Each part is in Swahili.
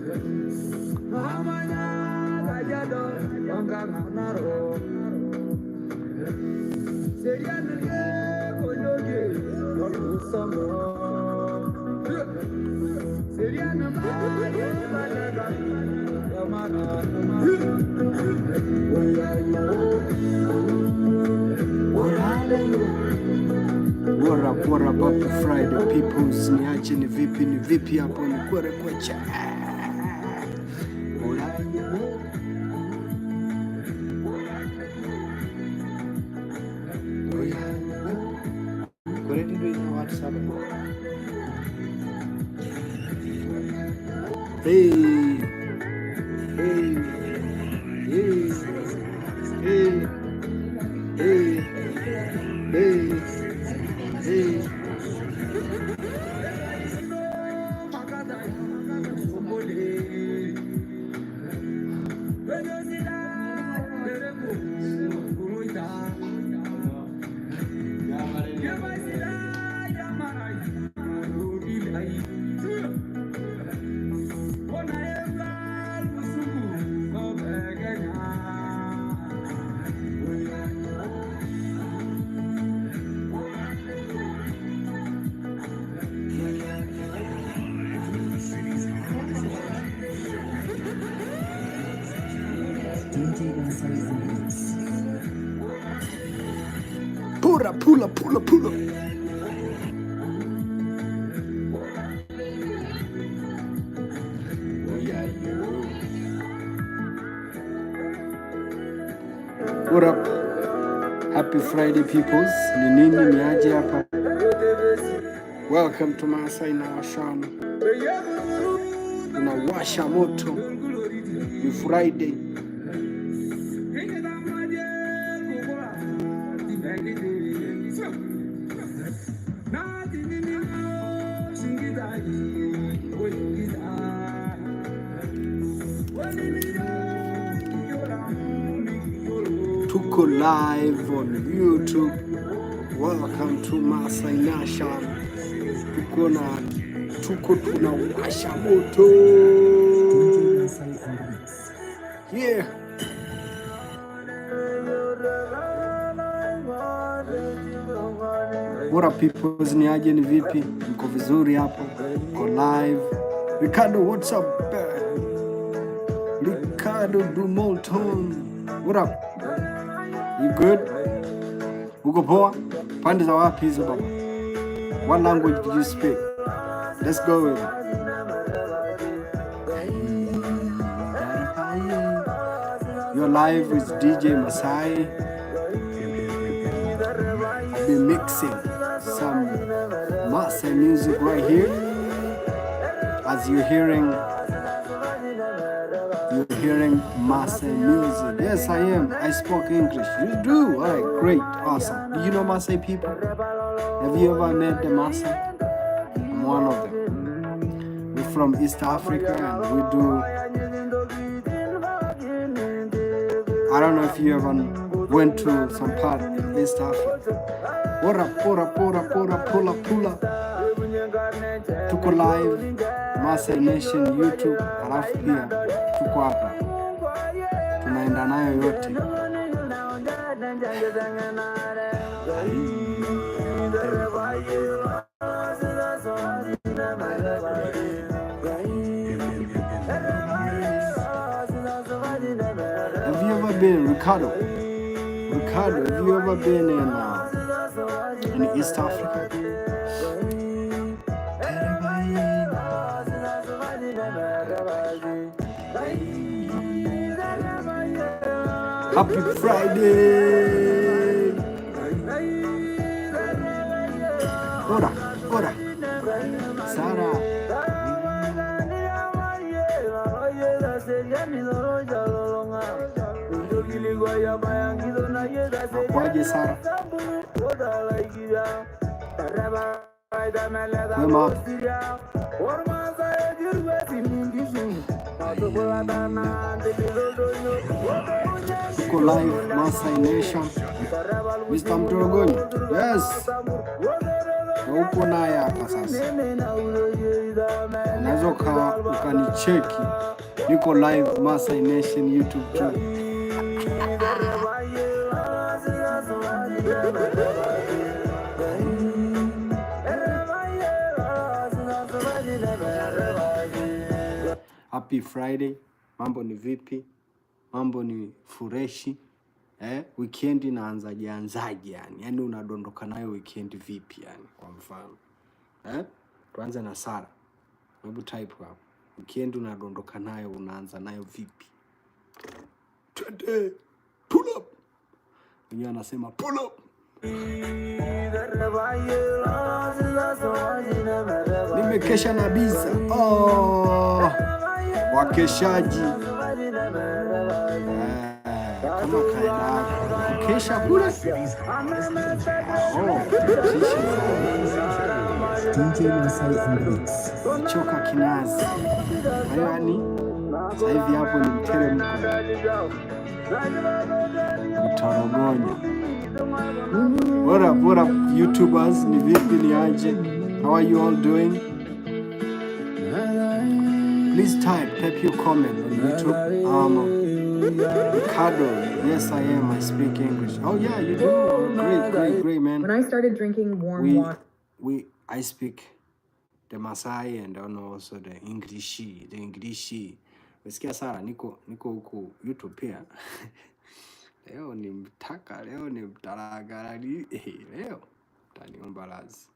What up, what up, happy Friday peoples, niache ni vipi, ni vipi hapo, ni kwere kwecha. Hey, hey, hey, hey, hey, hey, hey. DJ Masai Mix. Pura, pula, pula, pula. Yeah, you. What up? Happy Friday peoples. Ni nini ni aje hapa? Welcome to Masai Nation. Tunawasha moto. Ni Friday. Tuko live on YouTube. Welcome to Masai Nation. Tuko na tuko tunawasha moto. DJ Masai on the mix. Yeah. What up peoples, ni aje, ni vipi? Mko vizuri hapo? Mko live. Ricardo, what's up? Ricardo Dumolton. What up? You good? Uko poa? Pande za wapi hizo baba? What language do you speak? Let's go with it. You're live with DJ Masai. I'll be mixing some Masai music right here. As you're hearing Masai music. Yes, I am. I spoke English. You do? All right, great, awesome. Do you know Masai people? Have you ever met the Masai? I'm one of them. We're from East Africa and we do. I don't know if you ever went to some part in East Africa. What up, pura, pura, pura, pula, pula. Tuko live Masai Nation YouTube, halafu pia tuko hapa tunaenda nayo yote. Have you ever been, Ricardo? Ricardo, have you ever been in East Africa? Happy Friday! Ora, ora, Sara. Akwaje Sara? Kwema wapi? Tuko live Masai Nation. Mr. Mtorogonyo. Yes. Na upo naye hapa sasa, unaweza ukanicheki, niko live Maasai Nation YouTube too. Happy Friday, mambo ni vipi? Mambo ni fureshi eh? Weekend inaanzaje anzaje yani? Yani unadondoka nayo weekend vipi yani kwa mfano eh? Tuanze na Sara, hebu type hapo. Weekend unadondoka nayo unaanza nayo vipi? Twende pull up. Mwenyewe anasema pull up. Nimekesha na Biza. Oh, wakeshaji kama kaida kukesha kule. Oh, DJ Masai on the mix. Choka kinazi. Kwa hiyo yani sasa hivi hapo ni mteremko, mtorogonya. What up, what up YouTubers, ni vipi, ni aje? How are you all doing? Please type your comment on YouTube. Ricardo, yes I am, I speak English. Oh yeah, you do. Great, great, great man. When I started drinking warm water, I speak the Masai and also the English, the English. Umesikia Sara, niko huku YouTube pia. Leo ni mtaka, leo ni mtaragara, leo taniomba radhi.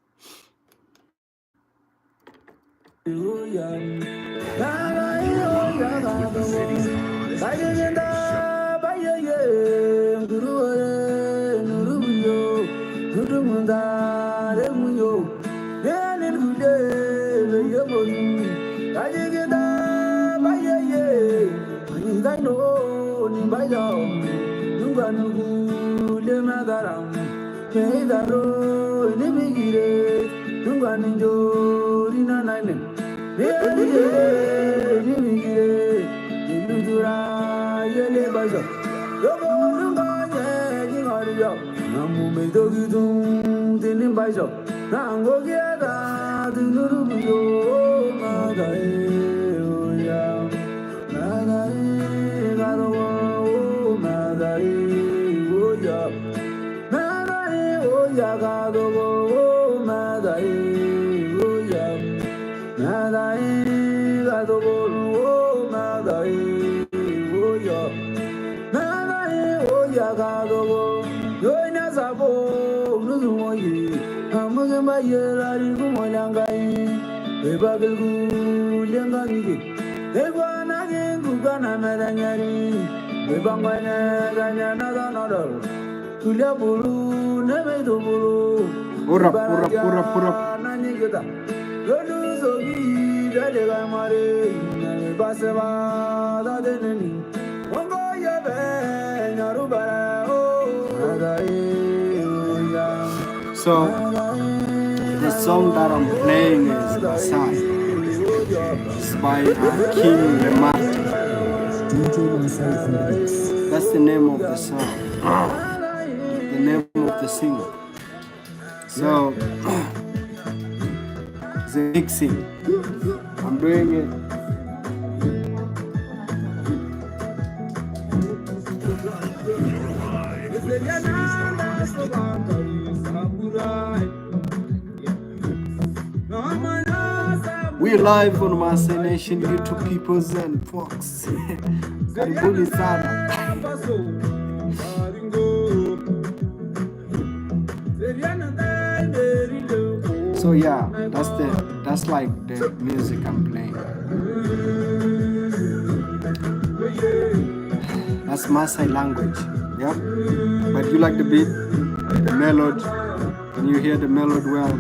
What up, what up, what up, what up? So the song that I'm playing is Masai. It's by King Remate. DJ Masai on the mix. That's the name of the song. The name of the singer. So it's a mixing. I'm doing it. We're live on Maasai Nation YouTube peoples and folks. Karibuni sana. So yeah, that's like the music I'm playing. That's Maasai language. Yep. But you like the beat, the melody. Can you hear the melody well?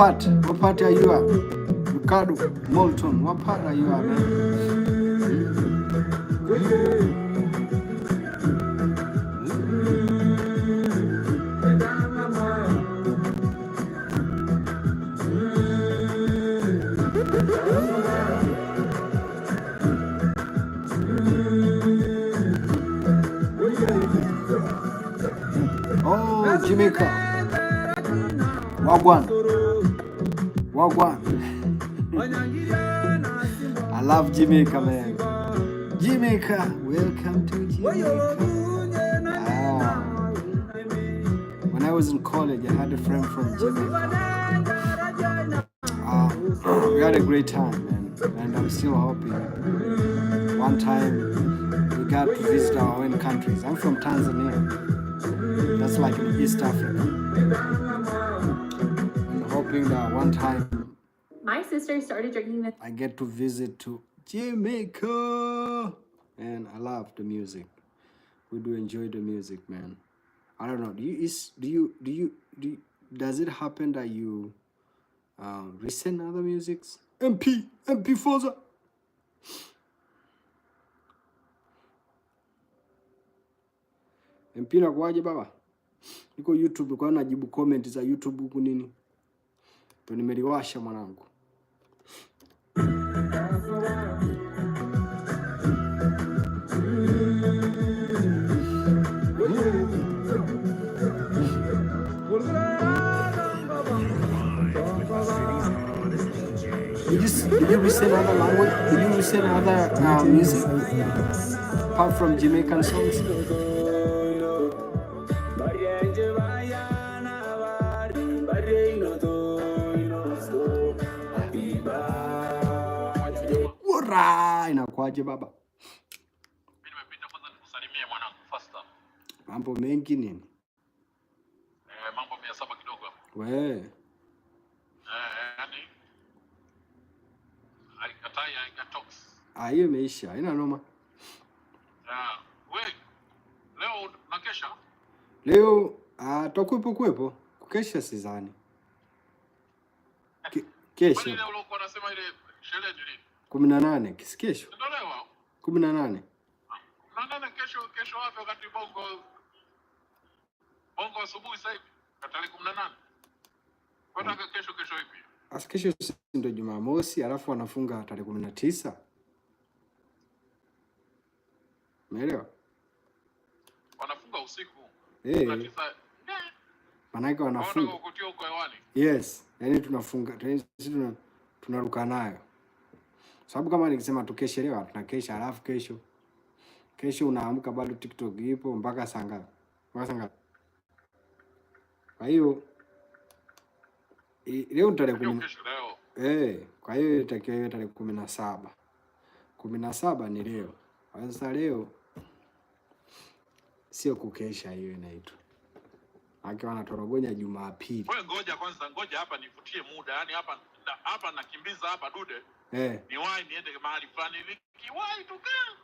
What part? What part are you at? Ricardo Moulton. What part are you at, man? Oh, Jamaica. Wagwan. Wagwan. I love Jamaica, man. Jamaica. Welcome to Jamaica. Ah. When I was in college, I had a friend from Jamaica. We had a great time, man. And I'm still hoping one time we got to visit our own countries. I'm from Tanzania. That's like in East Africa. I'm hoping that one time My sister started drinking this I get to visit to Jamaica. And I love the music. We do enjoy the music, man. I don't know. Do you is do you do you do you, does it happen that you listen other musics? MP MP Forza. MP nakuaje baba? Niko YouTube kwa najibu comment za YouTube huku nini? Ndio nimeliwasha mwanangu. Did you listen other language? Did you listen other DJ music Masai on the mix. Apart from Jamaican songs? Ura, inakuaje baba? Mimi nimepita kwanza nikusalimie mwanangu Fasta. Mambo mengi nini? Eh, mambo 700 kidogo hapo. We, Eh, yani haikatai haikatox. Ah, hiyo imeisha, haina noma. Ah, we leo nakesha? Leo tutakuwepo kuwepo, kukesha sidhani. Kwani Kesho ile uliokuwa unasema ile sherehe ni lini? 18, si kesho Ndio leo. 18. Na nane kesho, kesho wapi wakati bongo bongo asubuhi sasa hivi? Tarehe 18. Kwa kesho, kesho ipi? Asa kesho si ndio Jumamosi, alafu wanafunga tarehe 19. Umeelewa? Wanafunga usiku. Eh, 19. Eh, manake kwa wanafunga. kukutia huko hewani. Yes, yani tunafunga, yani sisi tunaruka nayo. Sababu kama nikisema tukeshe leo, tunakesha alafu kesho. Kesho unaamka bado TikTok ipo mpaka saa ngapi? Mpaka saa ngapi? Kwa hiyo leo ni tarehe Ndio 10 kesho leo. eh, kwa hiyo itakiwa iwe tarehe 17. 17 ni leo. Sasa leo sio kukesha, hiyo inaitwa. Akiwa wanatorogonya Jumapili. Wewe ngoja kwanza, ngoja hapa nivutie muda. Yaani hapa hapa nakimbiza hapa dude. Niwahi niende mahali fulani nikiwahi tu kaa.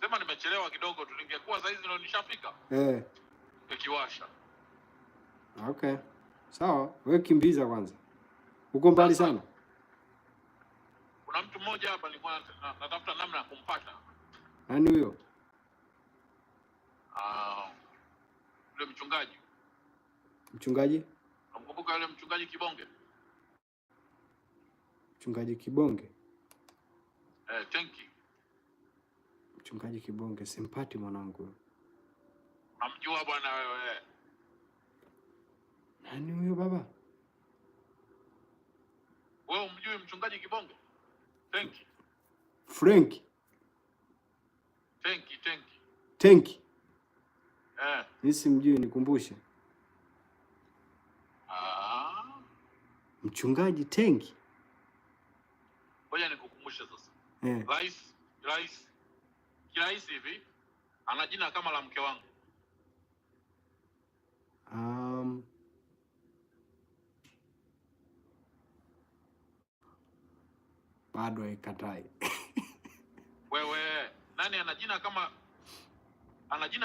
Sema nimechelewa kidogo tu, ningekuwa saa hizi ndo nishafika. Nikiwasha. Okay. Sawa, wewe kimbiza kwanza. Uko mbali Sasa sana. kuna mtu mmoja hapa nilikuwa natafuta namna ya kumpata. Nani huyo? Ah, yule mchungaji. Mchungaji? Namkumbuka yule mchungaji Kibonge. Mchungaji Kibonge. Eh, Tenki. Mchungaji Kibonge simpati mwanangu. Namjua bwana wewe. Nani huyo baba? Wewe umjui mchungaji Kibonge? Tenki. Frank. Tenki, Tenki. Tenki. Eh. Mimi simjui, nikumbushe. Ah, Mchungaji Tenki. ngoja nikukumbushe sasa. Rais kirahisi hivi ana jina kama la mke wangu. Bado haikatai. Wewe nani ana jina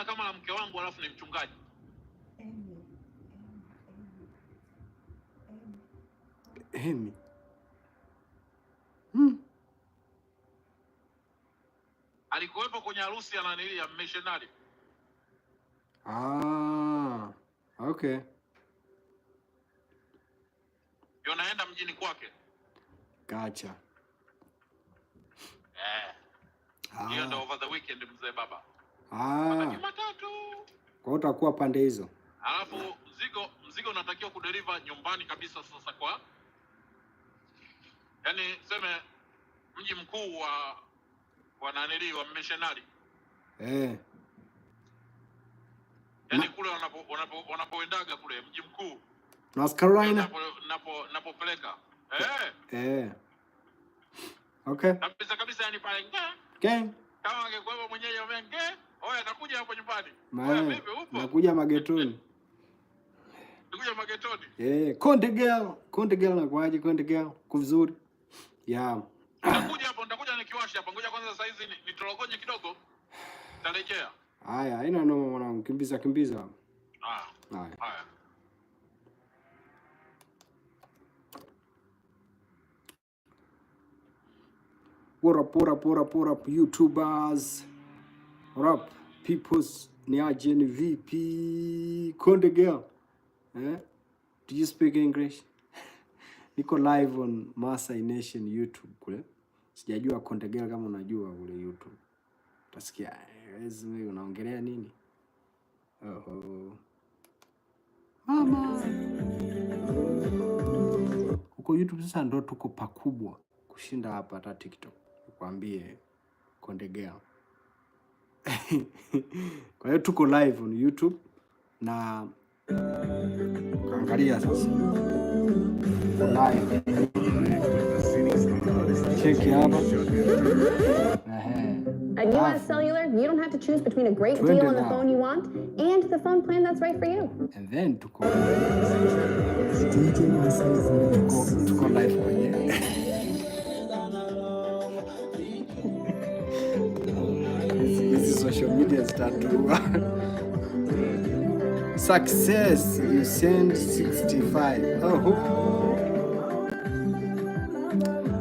kama la mke wangu alafu ni mchungaji? Hemi. Alikuwepo kwenye harusi ya nanili ya missionary. Ah, okay. Ndio naenda mjini kwake. Gotcha. Eh, hiyo ndo Ah. over the weekend, mzee baba. Mpaka Ah, Jumatatu. kwa hiyo utakuwa pande hizo. Alafu mzigo unatakiwa kudeliver nyumbani kabisa sasa kwa, yani seme mji mkuu wa nanili wa missionary. Yaani kule wanapoendaga kule mji mkuu. North Carolina. Napopeleka. Eh, Eh. Okay. kabisa kabisa, yani pale nge. Okay. Kama angekuwepo mwenyewe ambaye nge, oya atakuja hapo nyumbani. Oya Ma, vipi, upo? Nakuja magetoni. Nakuja magetoni. Eh, Konde Girl, Konde Girl nakuaje? Konde Girl, kuvizuri. Yeah. Nitakuja hapo, nitakuja nikiwasha hapa. Ngoja kwanza saa hizi nitorogonye kidogo. Tarejea. Haya, haina noma mwanangu, kimbiza kimbiza. Ah, Haya. haya. What up, what up, what up, what up, YouTubers? What up, peoples? Ni aje, ni vipi? Konde Girl. Eh? Do you speak English? Niko live on Masai Nation YouTube kule. Sijajua Konde Girl kama unajua kule YouTube. Utasikia "Eh, wewe unaongelea nini?" Oho. Mama. Huko YouTube sasa ndo tuko pakubwa kushinda hapa hata TikTok. Nikwambie, Konde Girl. Kwa hiyo tuko live on YouTube na angalia sasa. Tuko live. Cheki hapa. Ehe. At US Alafu, Cellular, you don't have to choose between a great twende deal on the now. Phone you want and the phone plan that's right for you. And then tuko DJ Masai tuko Remix. Tuko live kwenye hizi social media zitatua. Success, you send 65. Oh.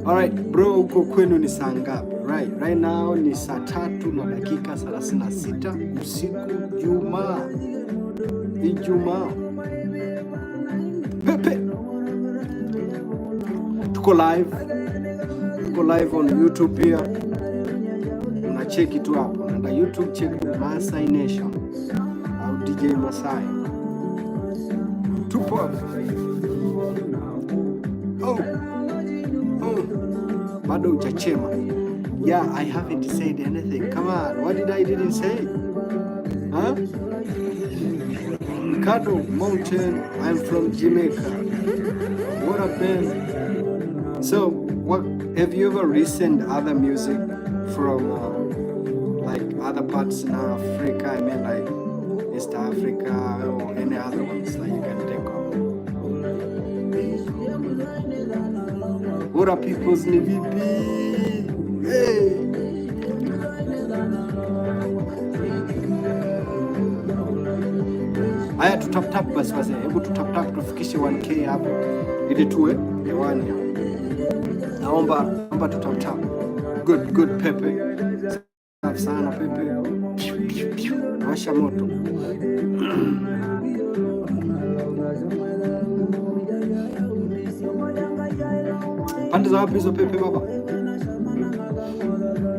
Alright, bro, huko kwenu ni saa ngapi? Right now ni saa 3:36 usiku, Jumaa, Ijumaa. Pepe. Tuko live. Tuko live on YouTube pia. Unacheki tu hapo. Unaenda YouTube, check Masai Nation au DJ Masai. Tupo hapo. Oh. Bado hujachema. Yeah, I haven't said anything. Come on, what did I didn't say? Huh? Ricardo Mountain, I'm from Jamaica. What up, man? So, what have you ever listened other music from like other parts in Africa? I mean, like East Africa or any other ones that you can think of. What up, peoples? Ni vipi? Hey! Haya, tutap tap basi wazee, hebu tutap tap tufikishe 1K hapo ili tuwe hewani hapo. Naomba tutap tap. Good, good, Pepe. Safi sana, Pepe. Piu, piu, piu. Washa moto. Pande za wapi hizo, Pepe baba?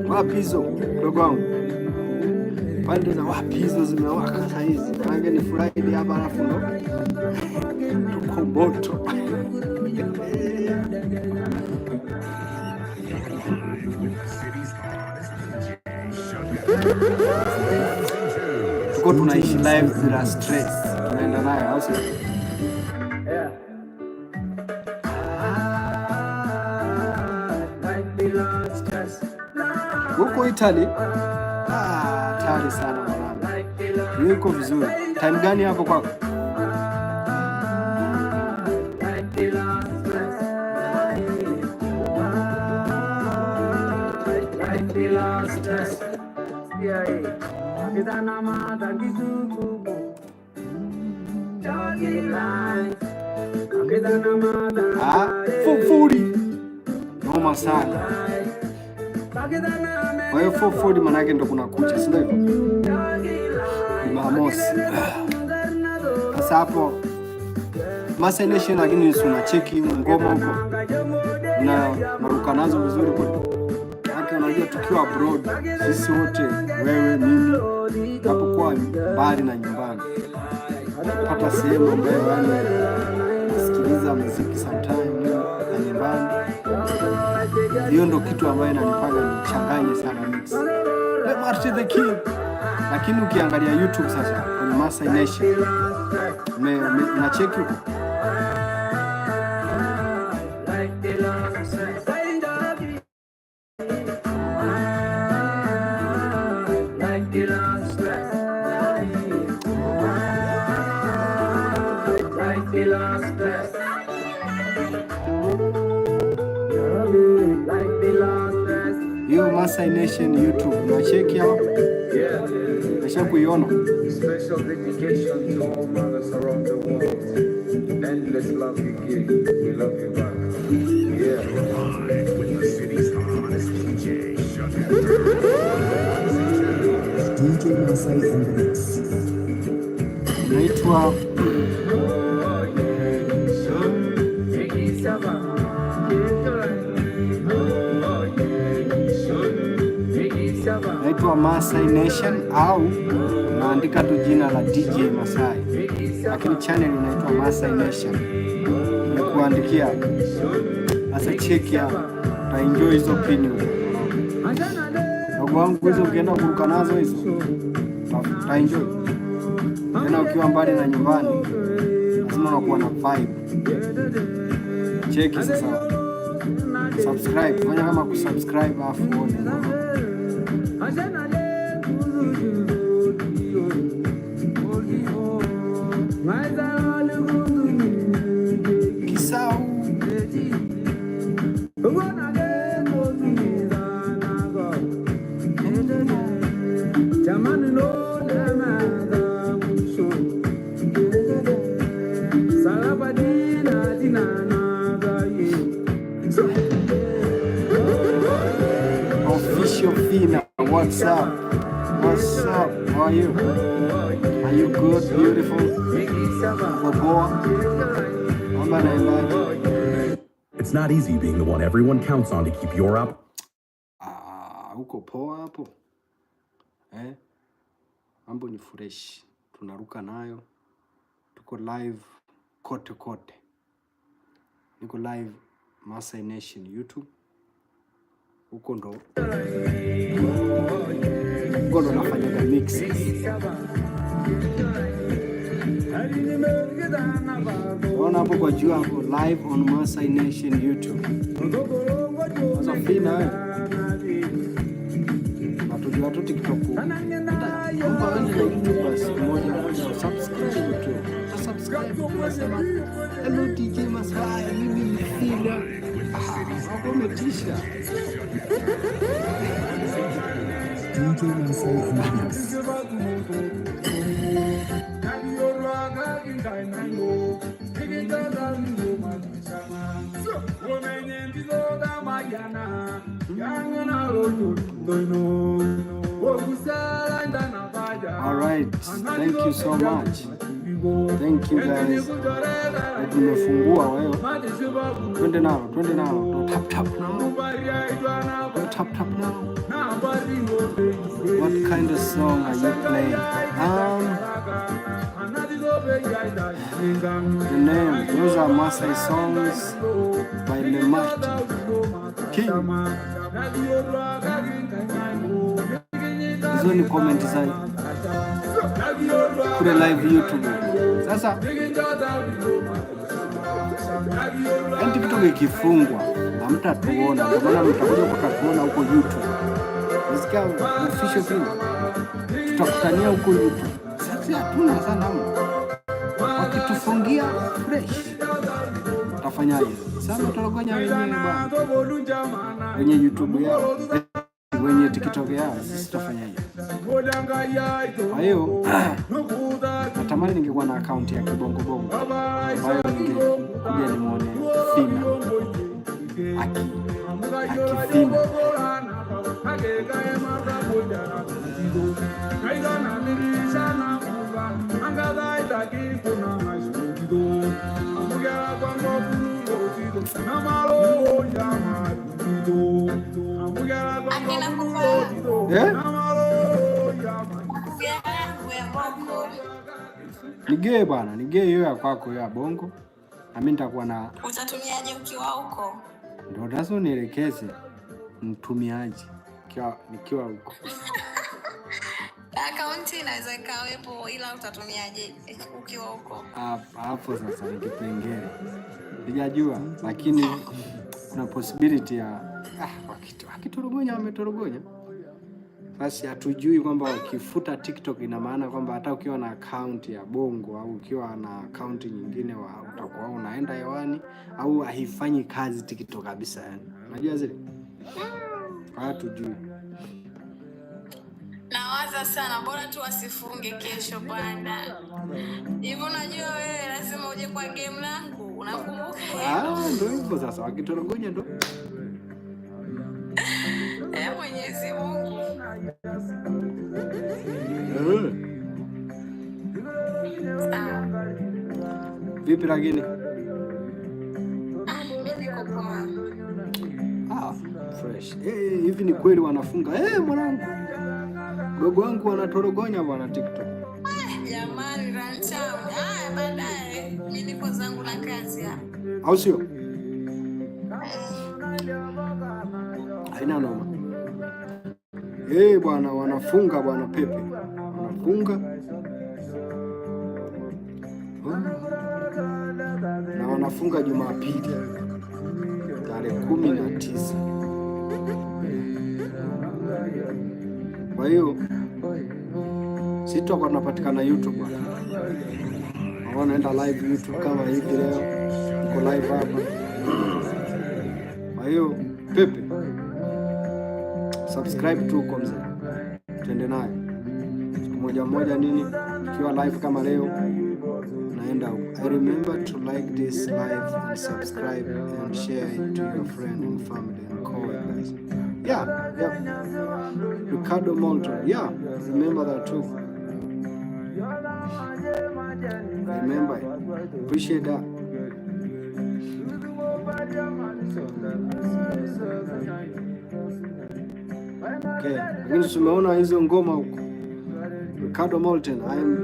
Wapi hizo, mdogo wangu? Pande za wapi hizo zimewaka saa hizi? Maana ni Friday hapa alafu ndo tuko moto. Tuko tunaishi live bila stress. Tunaenda nayo, au sio? Yeah. Life bila stress. Huko Italy? Ah, hatari sana mwanangu. Yuko vizuri. Time gani hapo kwako? Life bila stress. Life bila stress. Yeah. Kizana mata kisukubu. Doggy life. Ah, 440 noma sana. Kwa hiyo 440 maana yake ndo kuna kucha, si ndio hivyo? Jumamosi. Sasa hapo Masai Nation, lakini si unacheki ngoma huko na naruka nazo vizuri kweli. Maana unajua tukiwa abroad sisi wote, wewe, mimi, tunapokuwa mbali na nyumbani, pata sehemu ambayo yani nasikiliza muziki sometime na nyumbani, hiyo ndo kitu ambayo inanifanya nichanganye sana mix. Le March the King. Lakini ukiangalia YouTube sasa kwenye Masai Nation unacheki huko. Hiyo Masai Nation YouTube unacheki hapo, umesha kuiona? Special dedication to all mothers around the world. Endless love you give. We love you back. Yeah. With the city's hottest DJ. Shut that DJ Masai in the mix. Inaitwa Masai Nation au naandika tu jina la DJ Masai, lakini channel inaitwa Masai Nation. Nikuandikia sasa, cheki hapo, utaenjoy hizo pini huko. Ndugu wangu, hizo ukienda kuruka nazo hizo utaenjoy. Tena ukiwa mbali na nyumbani, lazima unakuwa na vibe. Cheki sasa, subscribe, fanya kama kusubscribe afu uone ngoma. Kisau. Official Fina, what's up? What's up? How are you? Are you good? Beautiful? Uko poa? Mambo yanaendaje? It's not easy being the one everyone counts on to keep your up. Ah, uko poa hapo? Eh? Mambo ni fresh. Tunaruka nayo. Tuko live kote kote. Niko live Masai Nation YouTube. Huko ndo nafanyaga mixes. Ona hapo kwa juu hapo, live on Masai Nation YouTube. Sasa Fina wewe. Natujua tu TikTok. Naomba wewe na YouTube siku moja moja subscribe tu. Subscribe unasema hello DJ Masai, mimi ni Fina. Ah, hapo umetisha. DJ Masai in the mix. All right, thank you so much. Thank you guys. Tumefungua wewe. Twende nalo, twende nalo. Tap tap now. Tap tap now. What kind of song are you playing? The name, those are Masai songs by Lemarti King. Hizo ni comment za kule live YouTube. Sasa yaani TikTok ikifungwa hamtatuona, ndio maana mtakuja kutatuona huko YouTube. Nasikia official vile tutakutania huko YouTube. Sasa hatuna sana wakitufungia fresh tafanyaje? Sasa tutagonya wenyewe bwana, wenye YouTube yao. Wenye TikTok yao, sisi tutafanyaje? Kwa hiyo natamani ningekuwa na akaunti ya kibongo bongo ambayo ningekuja nimuone Fina akifina. Akina kufa Eh? Yangu ya bongo. Nigee bwana, nigee hiyo ya kwako hiyo ya bongo, na mimi nitakuwa na Utatumiaje ukiwa huko? Ndo nazo nielekeze mtumiaji nikiwa huko. Akaunti inaweza ikawepo, ila utatumiaje ukiwa huko? Hapo sasa ni kipengele sijajua, lakini kuna possibility ya wakitorogonya wametorogonya. Basi hatujui kwamba ukifuta TikTok ina maana kwamba hata ukiwa na account ya bongo au ukiwa na account nyingine utakuwa unaenda hewani au haifanyi kazi TikTok kabisa, yani unajua zile hatujui. Nawaza sana, bora tu wasifunge kesho bwana. Hivyo unajua wewe lazima uje kwa game langu, unakumbuka hilo? Ah, ndo hivyo sasa, wakitorogonya ndo Eh, Mwenyezi Mungu. Sawa. Vipi lakini? Ah, mimi niko poa. Ah, fresh. Eh, hivi ni kweli wanafunga? Eh, mwanangu. Mdogo wangu wanatorogonya bwana TikTok. Jamani, Runtown. Haya, baadaye. Mimi niko zangu na kazi hapa. Au sio? Haina noma. Eh, bwana wanafunga bwana Pepe. Wanafunga. Oh. Na wanafunga Jumapili tarehe 19. Kwa hiyo sisi tutakuwa tunapatikana YouTube bwana. Wanaenda live YouTube kama hivi leo. Tuko live hapa. Kwa hiyo Pepe, subscribe tu huko mzee, tuende nayo siku moja moja nini, tukiwa live kama leo naenda huko. I remember to like this live and subscribe and share it to your friend and family and coworkers. Yeah. Ricardo Moulton. Yeah, remember that too. Remember it. Appreciate that. Okay, lakini tumeona hizo ngoma huko. Ricardo Moulton,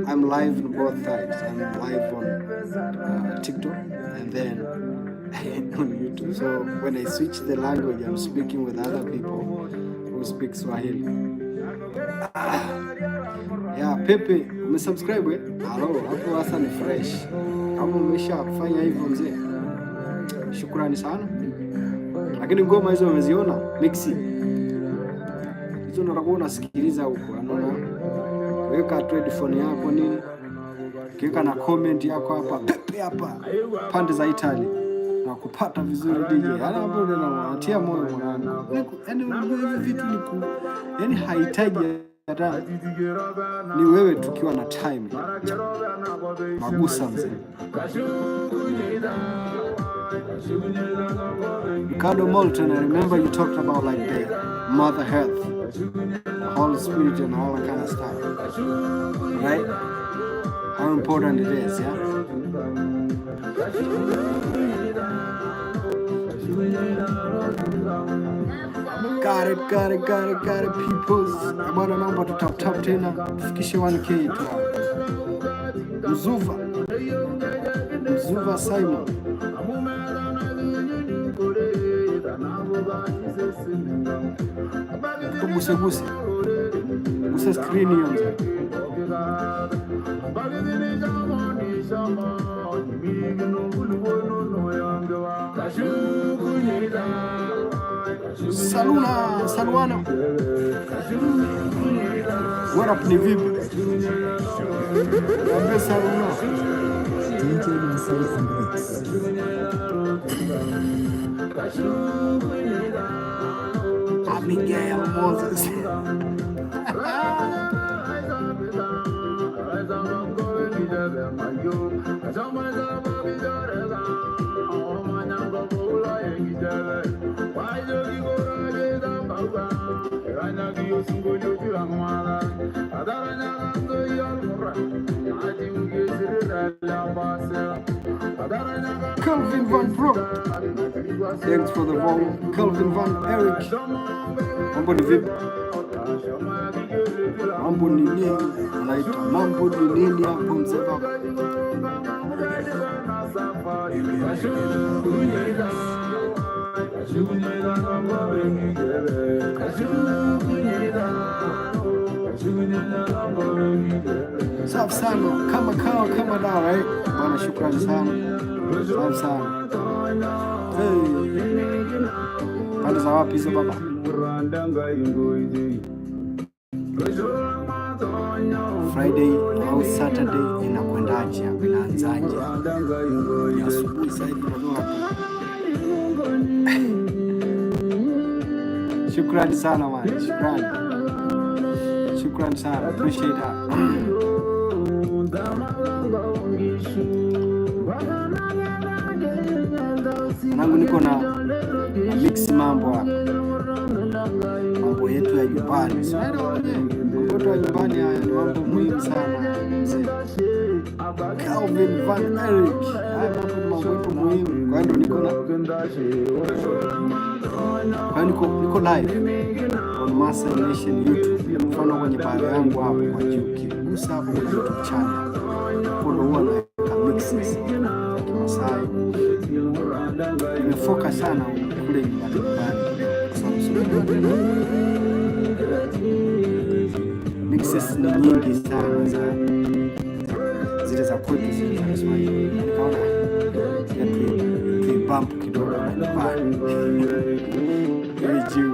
I'm live on both sides. I'm live on TikTok and then on YouTube. So when I switch the language, I'm speaking with other people who speak Swahili. Ah, yeah, Pepe, umesubscribe eh? Halo, hapo sasa ni fresh. Kama umeshafanya hivyo mzee, shukrani sana. Lakini ngoma hizo umeziona mixi hizo ndo utakuwa unasikiliza huko, unaona, weka tu headphone yako nini, ukiweka na comment yako hapa Pepe hapa pande za Italy na kupata vizuri DJ. Yaani hapo ndio natia moyo mwanangu. Yaani unajua hivi vitu ni ku yaani hahitaji hata ni wewe tukiwa na time magusa mzee. Ricardo Moulton, I remember you talked about like the Mother Earth, the Holy Spirit and all that kind of stuff. Right? How important it is, yeah? Got it, got it, got it, got it, peoples. Bwana, naomba tu tap tap tena tufikishe 1K tu. Mzuva. Mzuva Simon. Tuguse guse. Guse screen hiyo mzee. Saluna, Saluana. What up ni vipi? Niambie Saluna. DJ Masai on the mix. Abigail Moses. Calvin Van Broek. Thanks for the follow. Calvin Van Eric. Mambo ni vipi? Mambo ni nini? Anaita mambo ni nini hapo mzee baba? Safi sana, kama kawa kama dawa eh. Bwana, shukrani sana. Safi sana. Hey. Pande za wapi hizo baba? Friday au Saturday inakwendaje hapo, inaanzaje? Ni asubuhi sasa hivi unajua hapo. Shukrani sana man, shukrani. Shukrani sana, appreciate that. Nangu niko na mix mambo hapa, mambo yetu ya nyumbani. Si unaelewa wenyewe, mambo yetu ya nyumbani haya ni mambo muhimu sana mzee. Calvin Van Eric, haya mambo ni mambo yetu muhimu. Kwa hiyo ndo niko na kwa hiyo niko live on Masai Nation YouTube. Mfano kwenye bio yangu hapo kwa juu, ukigusa hapo kuna YouTube channel, hapo ndo huwa naweka mixes za Kimasai. Nimefocus sana kule nyumbani nyumbani kidogo, kwa sababu si unajua tena mixes ni nyingi sana za zile za kwetu zile za Kiswahili, na nikaona ya tuibump kidogo na nyumbani iwe juu.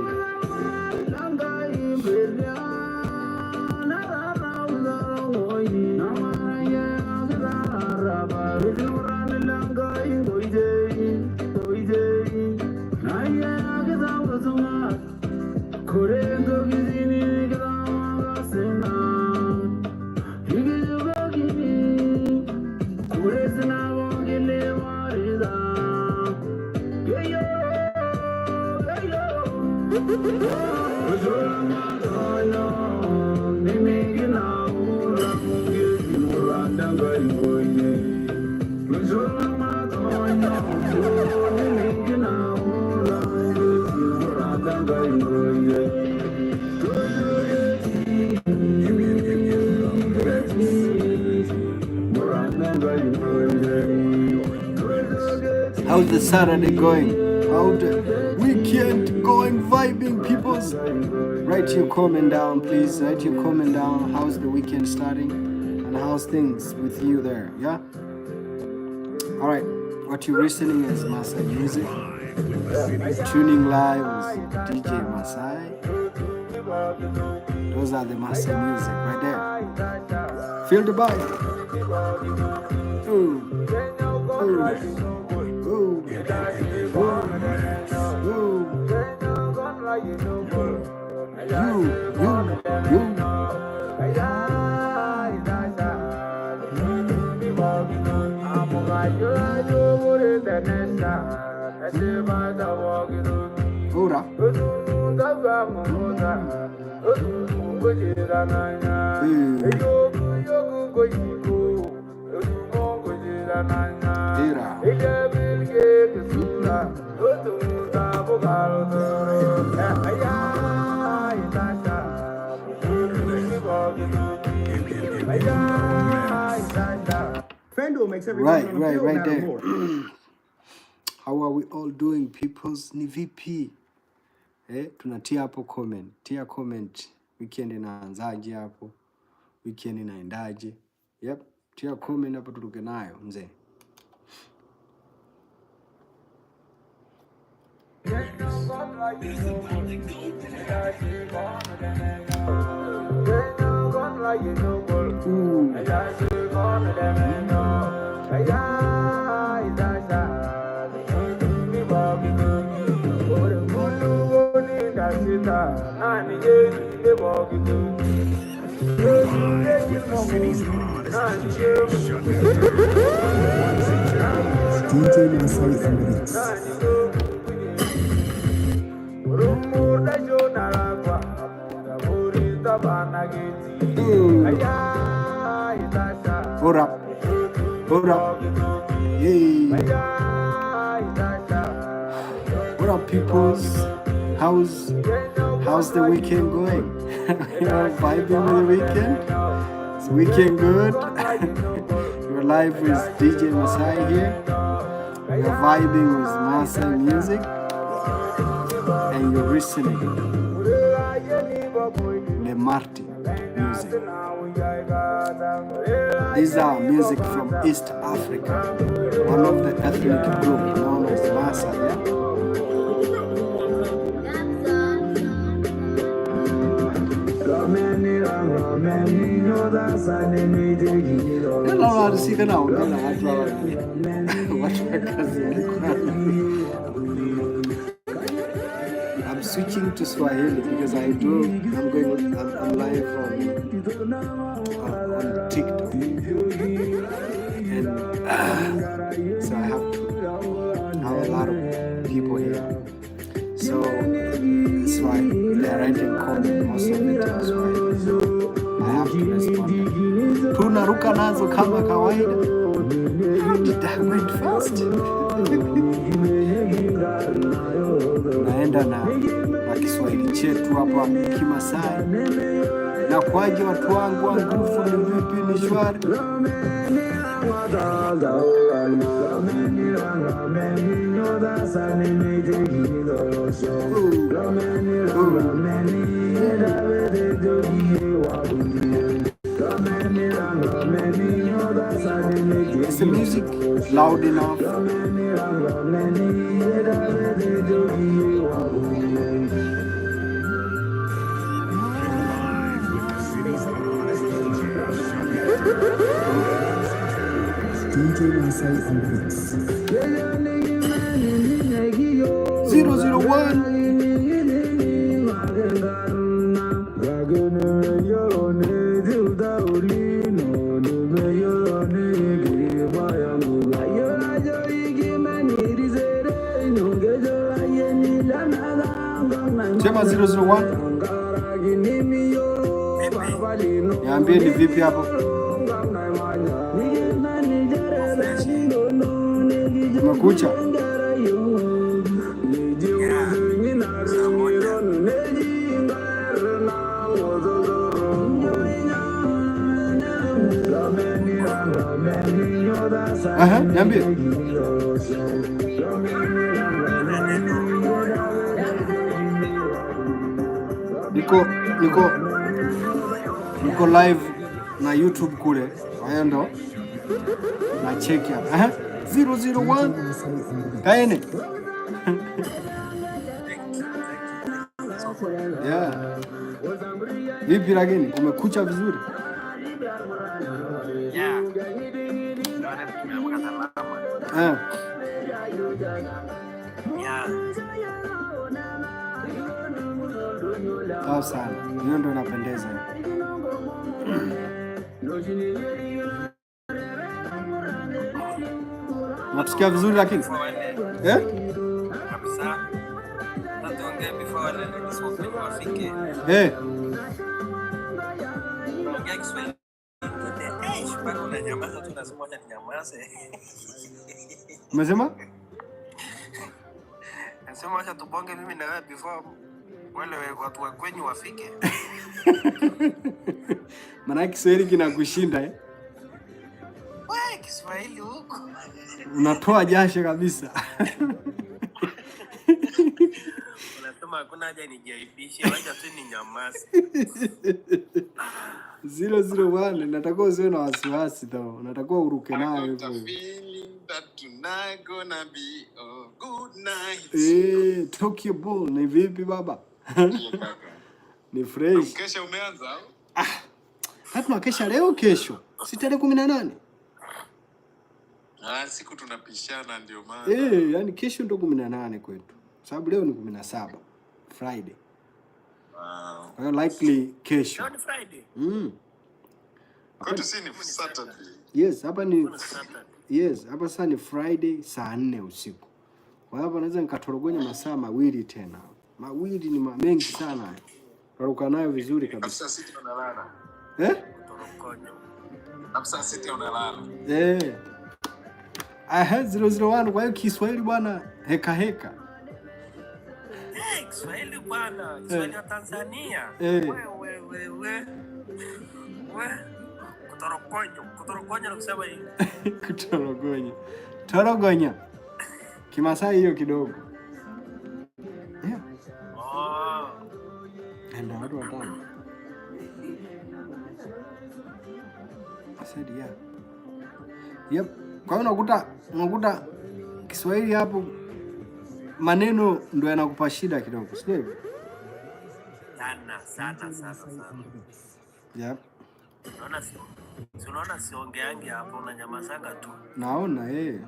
In the mix. You're in the mix. How's the Saturday going? How the weekend going? Vibing, peoples. Write your comment down, please. Write your comment down. How's the weekend starting? And how's things with you there? Yeah? All right. What you're listening is Masai Music. Live with the city's Tuning live with DJ Masai. Those are the Masai music right there. Feel the vibe. Ooh, ooh, ooh, ooh, ooh. You, you, you. Ora. Era. In the mix. FanDuel makes every Right, moment on the right, field right matter there. more. How are we all doing, peoples? Ni vipi? Eh, tunatia hapo comment. Tia comment. Weekend inaanzaje hapo? Weekend inaendaje? Yep. Tia comment hapo turuke nayo mzee. Ooh. Live with the city's hottest DJ. Shut it down on the ones and twos. DJ Masai on the mix. Ooh. Hold up, hold up. Hey. What up, peoples? How's the weekend going? You all vibing with the weekend? Is the weekend good? You're live with DJ Masai here. You're vibing with Masai music and you're listening Lemarti music. These are music from East Africa, one of the ethnic group known as Maasai. Yeah? Naona naongea na watu hawa, watu wa kazini kwangu. I'm switching to Swahili because I do. I'm going. I'm live on TikTok, and so I have to have a lot of people here. So that's why they're writing comment, most of it in Swahili. I have to respond. Tunaruka nazo kama kawaida. How did that went fast? Naenda na Kiswahili chetu hapa Kimasai. Na kwaje watu wangu wa nguvu, ni vipi? Ni shwari? Ooh, ooh. Is the music loud enough? Live with the city's hottest DJ. Shut it down on the ones and twos. DJ Masai on the mix. 001. Sema 001. Niambie ni vipi hapo? Kumekucha? Yeah, saa 1. Aha, niambie. Kuna neno. Niko live na YouTube kule. Kwa hiyo ndo na check hapa. Aha. 001. DJ Masai on the mix. Kaene. Thank you, thank you, thank you so much. Yeah. Vipi lakini kumekucha vizuri? Yeah, naona tumeamka salama. Yeah. Sawa sana. Hiyo ndo inapendeza. Natusikia vizuri lakini? Before wale Eh? kabisa. Sasa tuongee before wale ladies wa kwenyu wafike. Eh. Tunaongea Kiswahili ingine. Eh, mpaka unanyamaza tu, unasema wacha ninyamaze. Umesema? Nasema wacha tubonge mimi na wewe before wale watu wa kwenyu wafike. Maana Kiswahili kinakushinda, eh? We, Kiswahili huko. Unatoa jasho kabisa. Unasema hakuna haja nijiaibishe, wacha tu ninyamaze. 001, natakiwa usiwe na wasiwasi though. Natakiwa uruke I nayo got hivyo a hivyo. feeling that tonight gonna be a good night. Eh, Tokyo Bull ni vipi baba? Ndiyo kaka. Ni fresh. Mkesha umeanza au? Sasa tunakesha leo kesho. Si tarehe 18? Ah, siku tunapishana ndio maana. Eh, yani kesho ndo 18 kwetu. Sababu leo ni 17 Friday. Kwa hiyo likely kesho. Leo ni Friday. Kwetu si ni Saturday. Yes, hapa ni Kuna Saturday. Yes, hapa sasa ni Friday saa 4 usiku. Kwa hiyo hapa naweza nikatorogonya masaa 2 tena. 2 ni mengi sana. Taruka nayo vizuri kabisa. Saa 6 unalala. Eh? Torokonyo. Saa 6 unalala. Eh. Aha, 001 kwa hiyo Kiswahili bwana heka heka. Hey, Kiswahili bwana, Kiswahili ya Tanzania. Eh. We we we we. We. Kutorokonyo, kutorokonyo ni kusema hivi. Kutorogonya. Torogonya. Kimasai hiyo kidogo. Yeah. Oh. And watu watano. I said yeah. Yep. Kwa hiyo unakuta Kiswahili hapo maneno ndo yanakupa shida kidogo, sio hivyo? Sana sana sana sana. Yep. Unaona si unaona siongeangi hapo, unanyamazanga tu. Naona eh.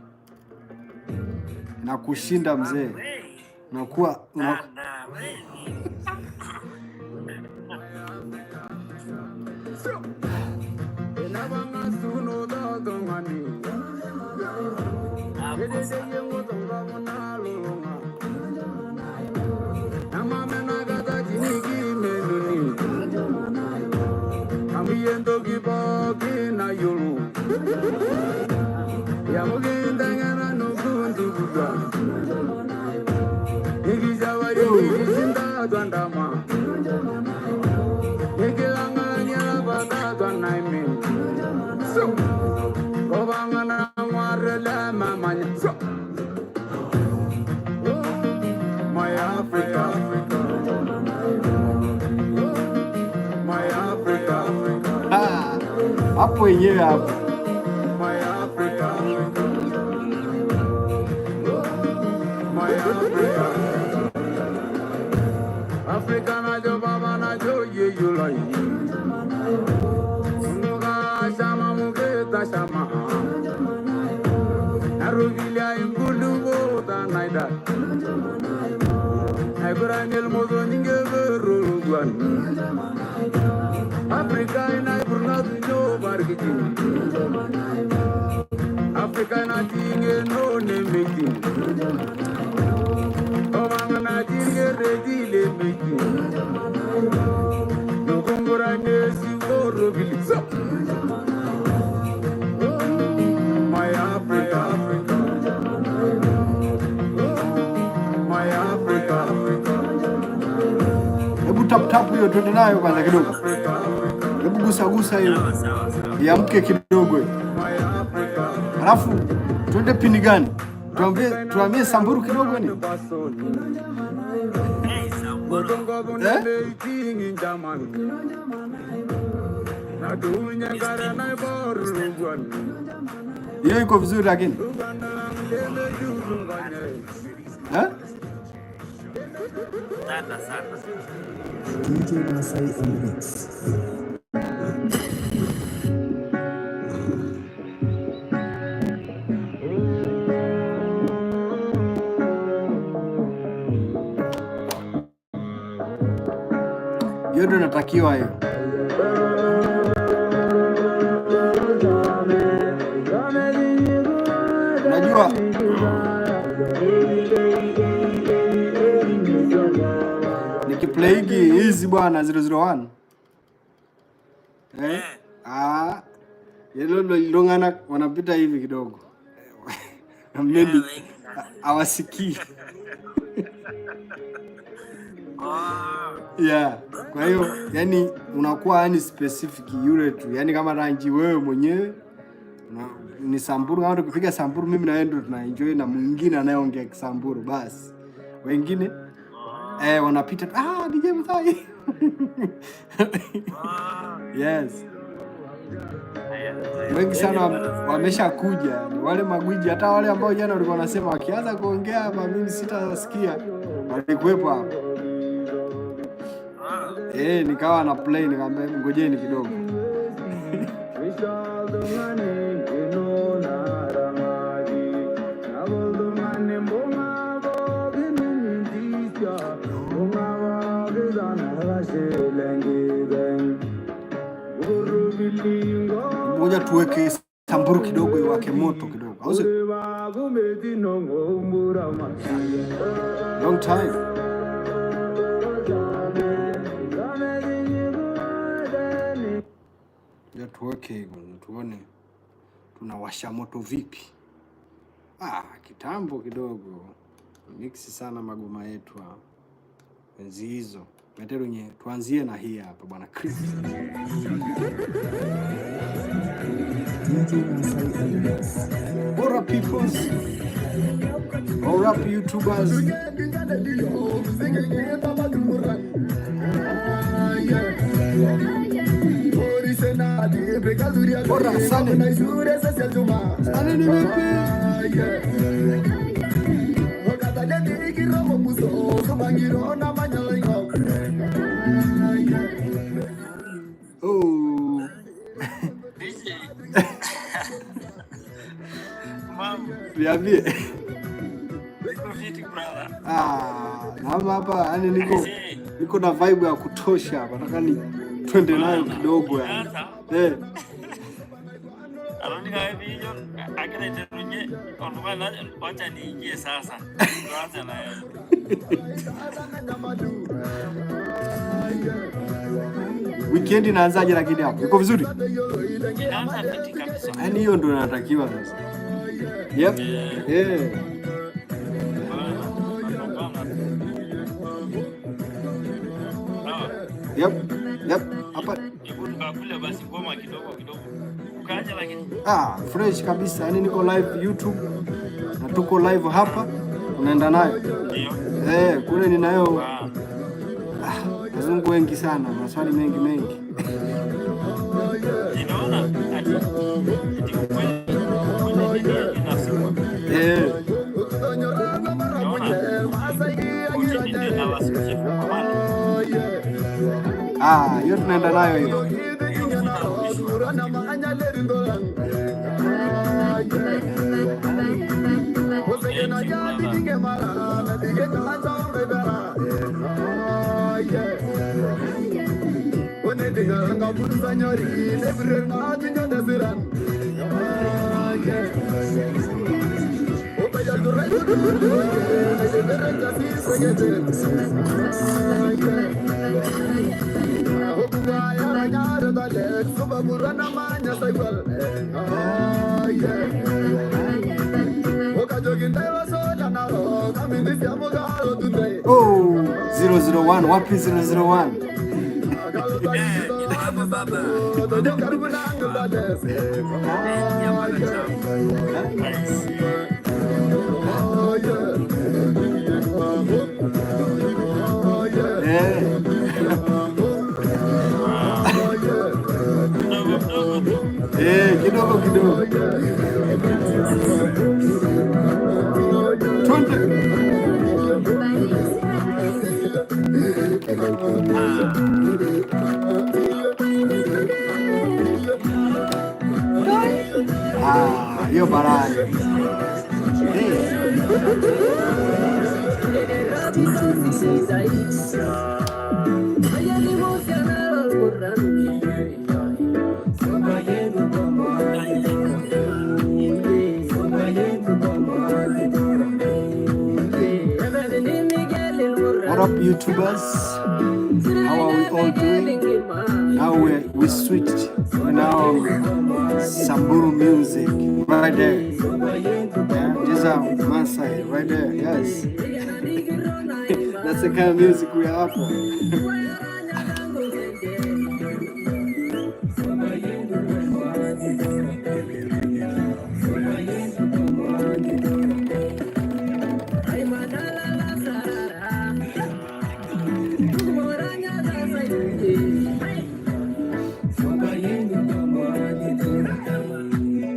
Na kushinda mzee. We. Unakuwa una, Sana we. Hapo sasa. My Africa, my Africa, Ah, hapo wenyewe hapo. my Africa, my Africa. Africa na jo baba na jo ye you like. Muga shama mugeta shama. Arubilia ingulu ta naida. Aiburangel mozo ninge verugwan. Africa ina burna dunyo bargiji. Africa na tinge no ne meki. Obanga na tinge reji le meki. Nukumbura nesi worobili. My Africa, my Africa, Hebu tap tap hiyo twende nayo kwanza kidogo. Hebu gusa gusa hiyo. Sawa sawa sawa. Iamke kidogo hiyo. my Africa. Alafu twende pini gani? Tuambie Samburu kidogo ni. Hey, Samburu. Eh? Hiyo iko vizuri lakini. Eh? Sana sana. DJ Masai on the mix. Hiyo ndio inatakiwa hiyo. Unajua nikiplayigi hizi bwana 001 eh? Ah, yelo longana wanapita hivi kidogo. Maybe Wengi sana. hawasikii. Oh. Yeah. Kwa hiyo yani unakuwa yani specific yule tu, yani kama Ranji wewe mwenyewe ni Samburu, kama tukipiga Samburu mimi na wewe ndio tuna enjoy na mwingine anayeongea Kisamburu basi. Wengine wanapita tu, ah, DJ Masai. Yes. Wengi sana wameshakuja, yani wale magwiji, hata wale ambao jana walikuwa wanasema wakianza kuongea hapa mimi sitasikia, walikuwepo hapa. Nikawa na play nikamwambia ngojeni kidogo. Ngoja tuweke Samburu kidogo iwake moto kidogo, au sio? Long time. Ngoja tuweke hivyo tuone tunawasha moto vipi. Ah, kitambo kidogo mix sana magoma yetu hapa enzi hizo. Meterunye, tuanzie na hii hapa bwana Chris. DJ Masai on the mix. What up peoples? What up YouTubers? Bora Sane. Sane ni vipi? Oh. DJ. Mambo, Niambie. niko fiti brother. Ah, na hapa yani niko Aisee, niko na vibe ya kutosha hapa. Nataka ni twende nayo bana. Kidogo yani. Sasa Eh. atonika hivi agira aiterunye oltung'ani, wacha niingie sasa. Tuanze na yeye. Weekend inaanzaje lakini hapo? Iko vizuri? Inaanza fiti kabisa. Yaani hiyo ndio inatakiwa sasa. Yep. Eh, Eh. bana, tunapambana. Sawa. Yep. Hapa Hebu tukakule basi ngoma kidogo kidogo. Ukaja lakini ah, fresh kabisa. Yaani niko live YouTube na tuko live hapa. Tunaenda nayo. Ndio. Eh, kule ninayo Bana. Wazungu wengi sana, maswali mengi mengi. Ninaona ati kweli kweli nini inafungwa. Eh. Naona kotini ndio inawasikia kwa maana Ah, hiyo tunaenda nayo hiyo. Hiyo itarudishwa. Thank you, brother. DJ Masai on the mix. Oh, 001 wapi 001? Eh, niko hapa baba. Ingia bana chama. Nice. Eh. Ah, mdogo mdogo tu. Eh, kidogo kidogo. Twende. Ah, Ah, hiyo balaa. Eh. DJ Masai on the mix. What up YouTubers? How are we all doing? Now we switched. We're now on Samburu music right there. Yeah, these are Masai right there. Yes. That's the kind of music we are up on.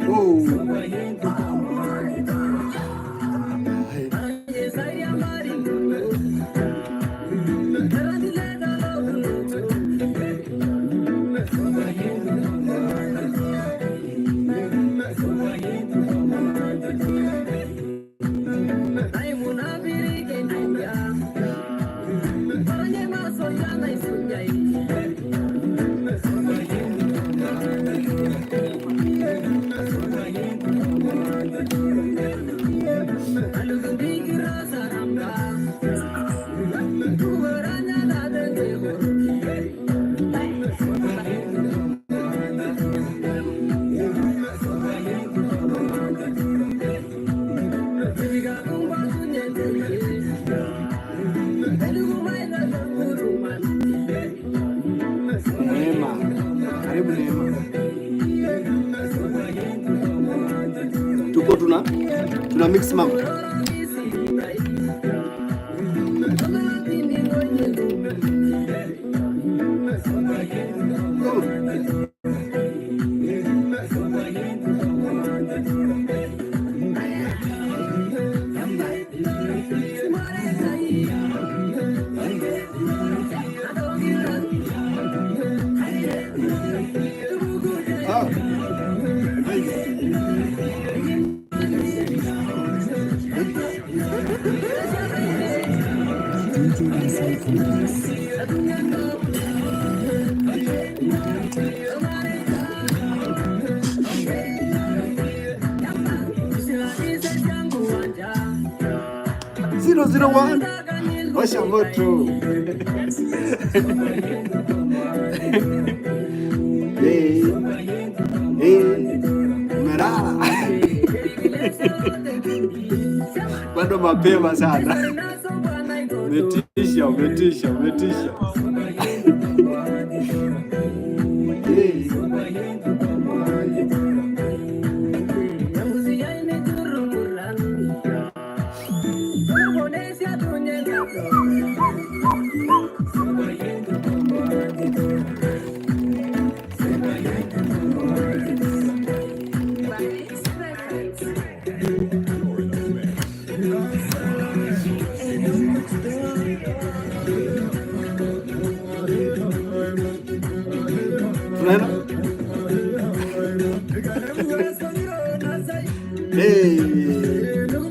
Oh. Hey. Neema, karibu Neema. Tuko tuna mix mambo. Ah, DJ Masai on the mix. 001. Washa moto. Hey, hey, umelala. Bado mapema sana. Umetisha, umetisha, umetisha. Hey. You're in the mix. Tunaenda? Hey.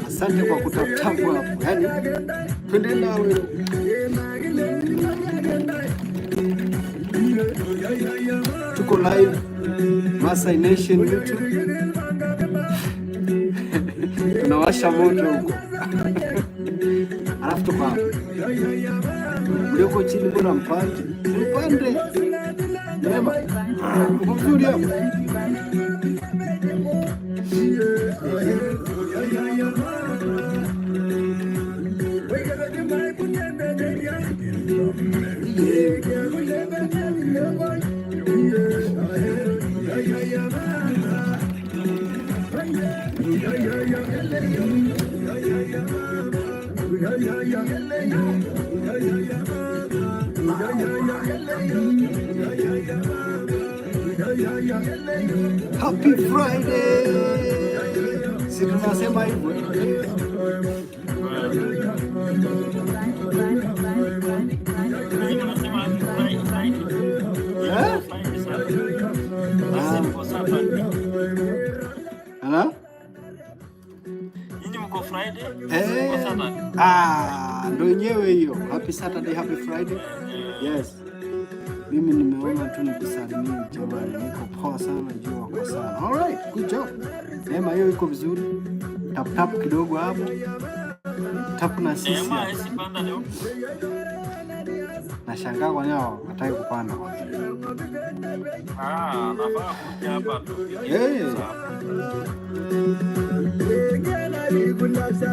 Asante kwa kutaptapu hapo. Yaani twende nawe. Tuko live Masai Nation YouTube. Tunawasha moto huko. Alafu tuko hapa. Mlioko chini mbona mpande? Mpande. Neema. Uko vizuri hapo? Happy Friday. Si tunasema hivyo, eh? Mimi nasema Friday, Friday. Eh? Friday sana. Ah. Mko Saturday. Ana? Nyinyi mko Friday, sisi Eh. mko Saturday. Ah, ndo yenyewe hiyo. Happy Saturday, happy Friday. Yes. Mimi nimeona tu nikusalimie jamani, niko poa sana, jua wako sana. All right, good job. Neema, hiyo iko vizuri. Tap tap kidogo hapo. Tap na sisi Neema hapa. hawezi panda leo. Nashangaa kwa nini hawataki kupanda kwanza. Ah, nafaa kuja hapa tupige Eh. gumzo hapa.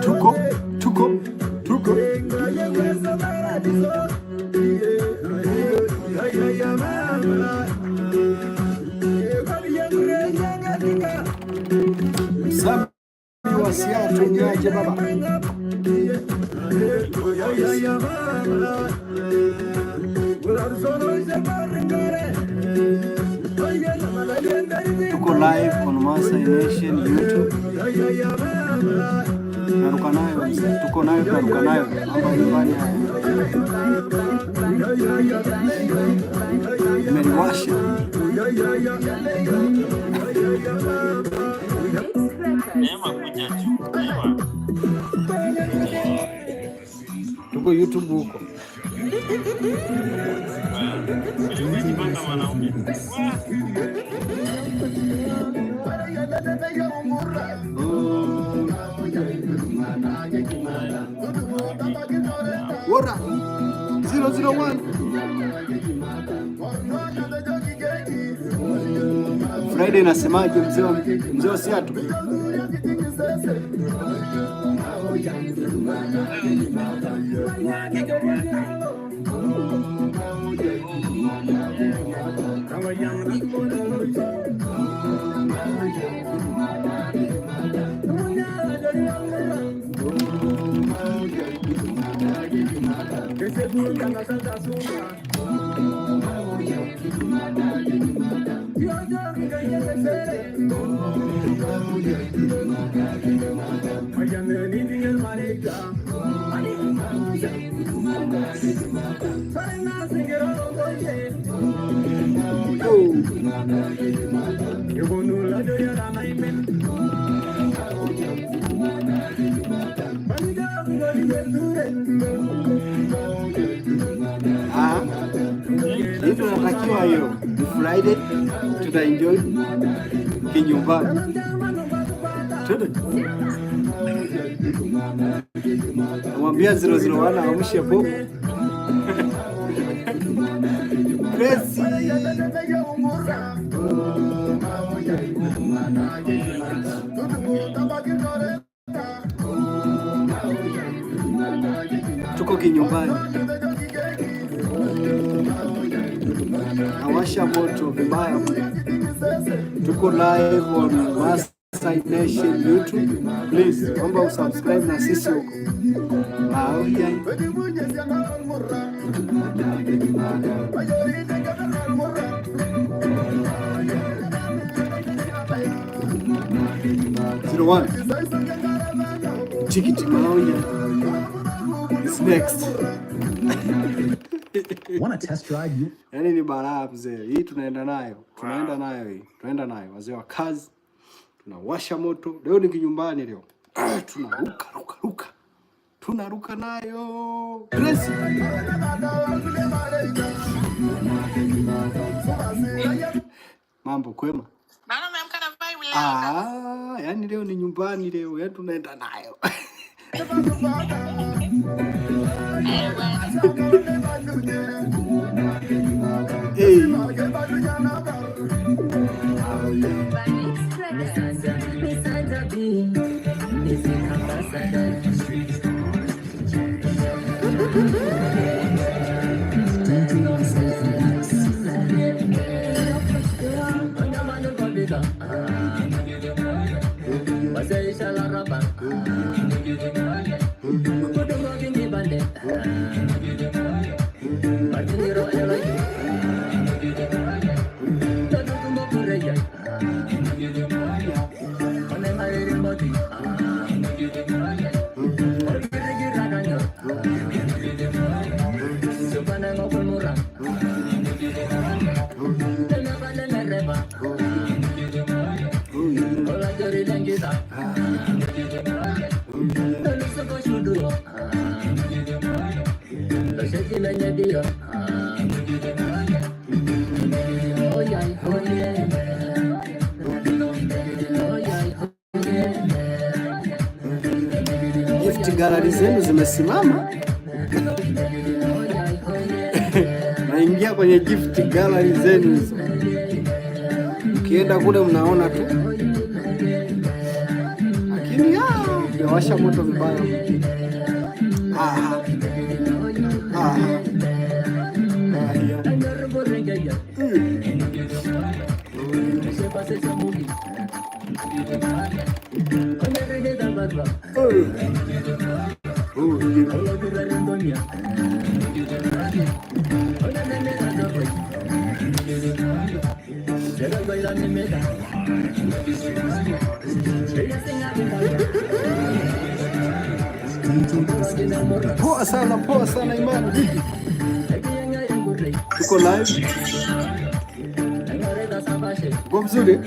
Tuko, tuko, tuko. Msami wa Seattle, niaje baba? Tuko live on Masai Nation YouTube. Tunaruka nayo mzee, tuko nayo, tunaruka nayo. Mambo ya nyumbani haya. Imeniwasha. Neema kuja juu. Neema. Tuko YouTube huko. Wewe, umejipanga mwanaume. Wah. Wora 001. Friday inasemaje mzee wa Seattle? Ah, hii tunatakiwa hiyo. Ni Friday, tuta enjoy kinyumbani. Twende. Namwambia 001 amshe popo. Gracie. Tuko kinyumbani. Nawasha moto vibaya. Tuko live on Masai Nation YouTube. Please, omba usubscribe na sisi huko. Ah, okay. 01. Tikiti Maoya is next. Want to test drive you? Yaani ni balaa mzee. Hii tunaenda nayo. Tunaenda nayo hii. Tunaenda nayo. Wazee wa kazi. Tunawasha moto. Leo ni kinyumbani leo. Tunaruka ruka ruka. Tunaruka nayo. Grace. Mambo kwema? Naona umeamka na vibe leo kabisa. Ah, yani leo ni nyumbani leo. Yaani tunaenda nayo. Eh, bwana. Hey. DJ Masai in the mix. Gift gallery zenu zimesimama. Naingia kwenye gift gallery zenu hizo, ukienda kule mnaona tu, lakini mmewasha moto vibaya. Aha. Aha. Ah, yeah. Oh, yeah. Poa sana, poa sana Imani, vipi? Tuko live. Uko vizuri?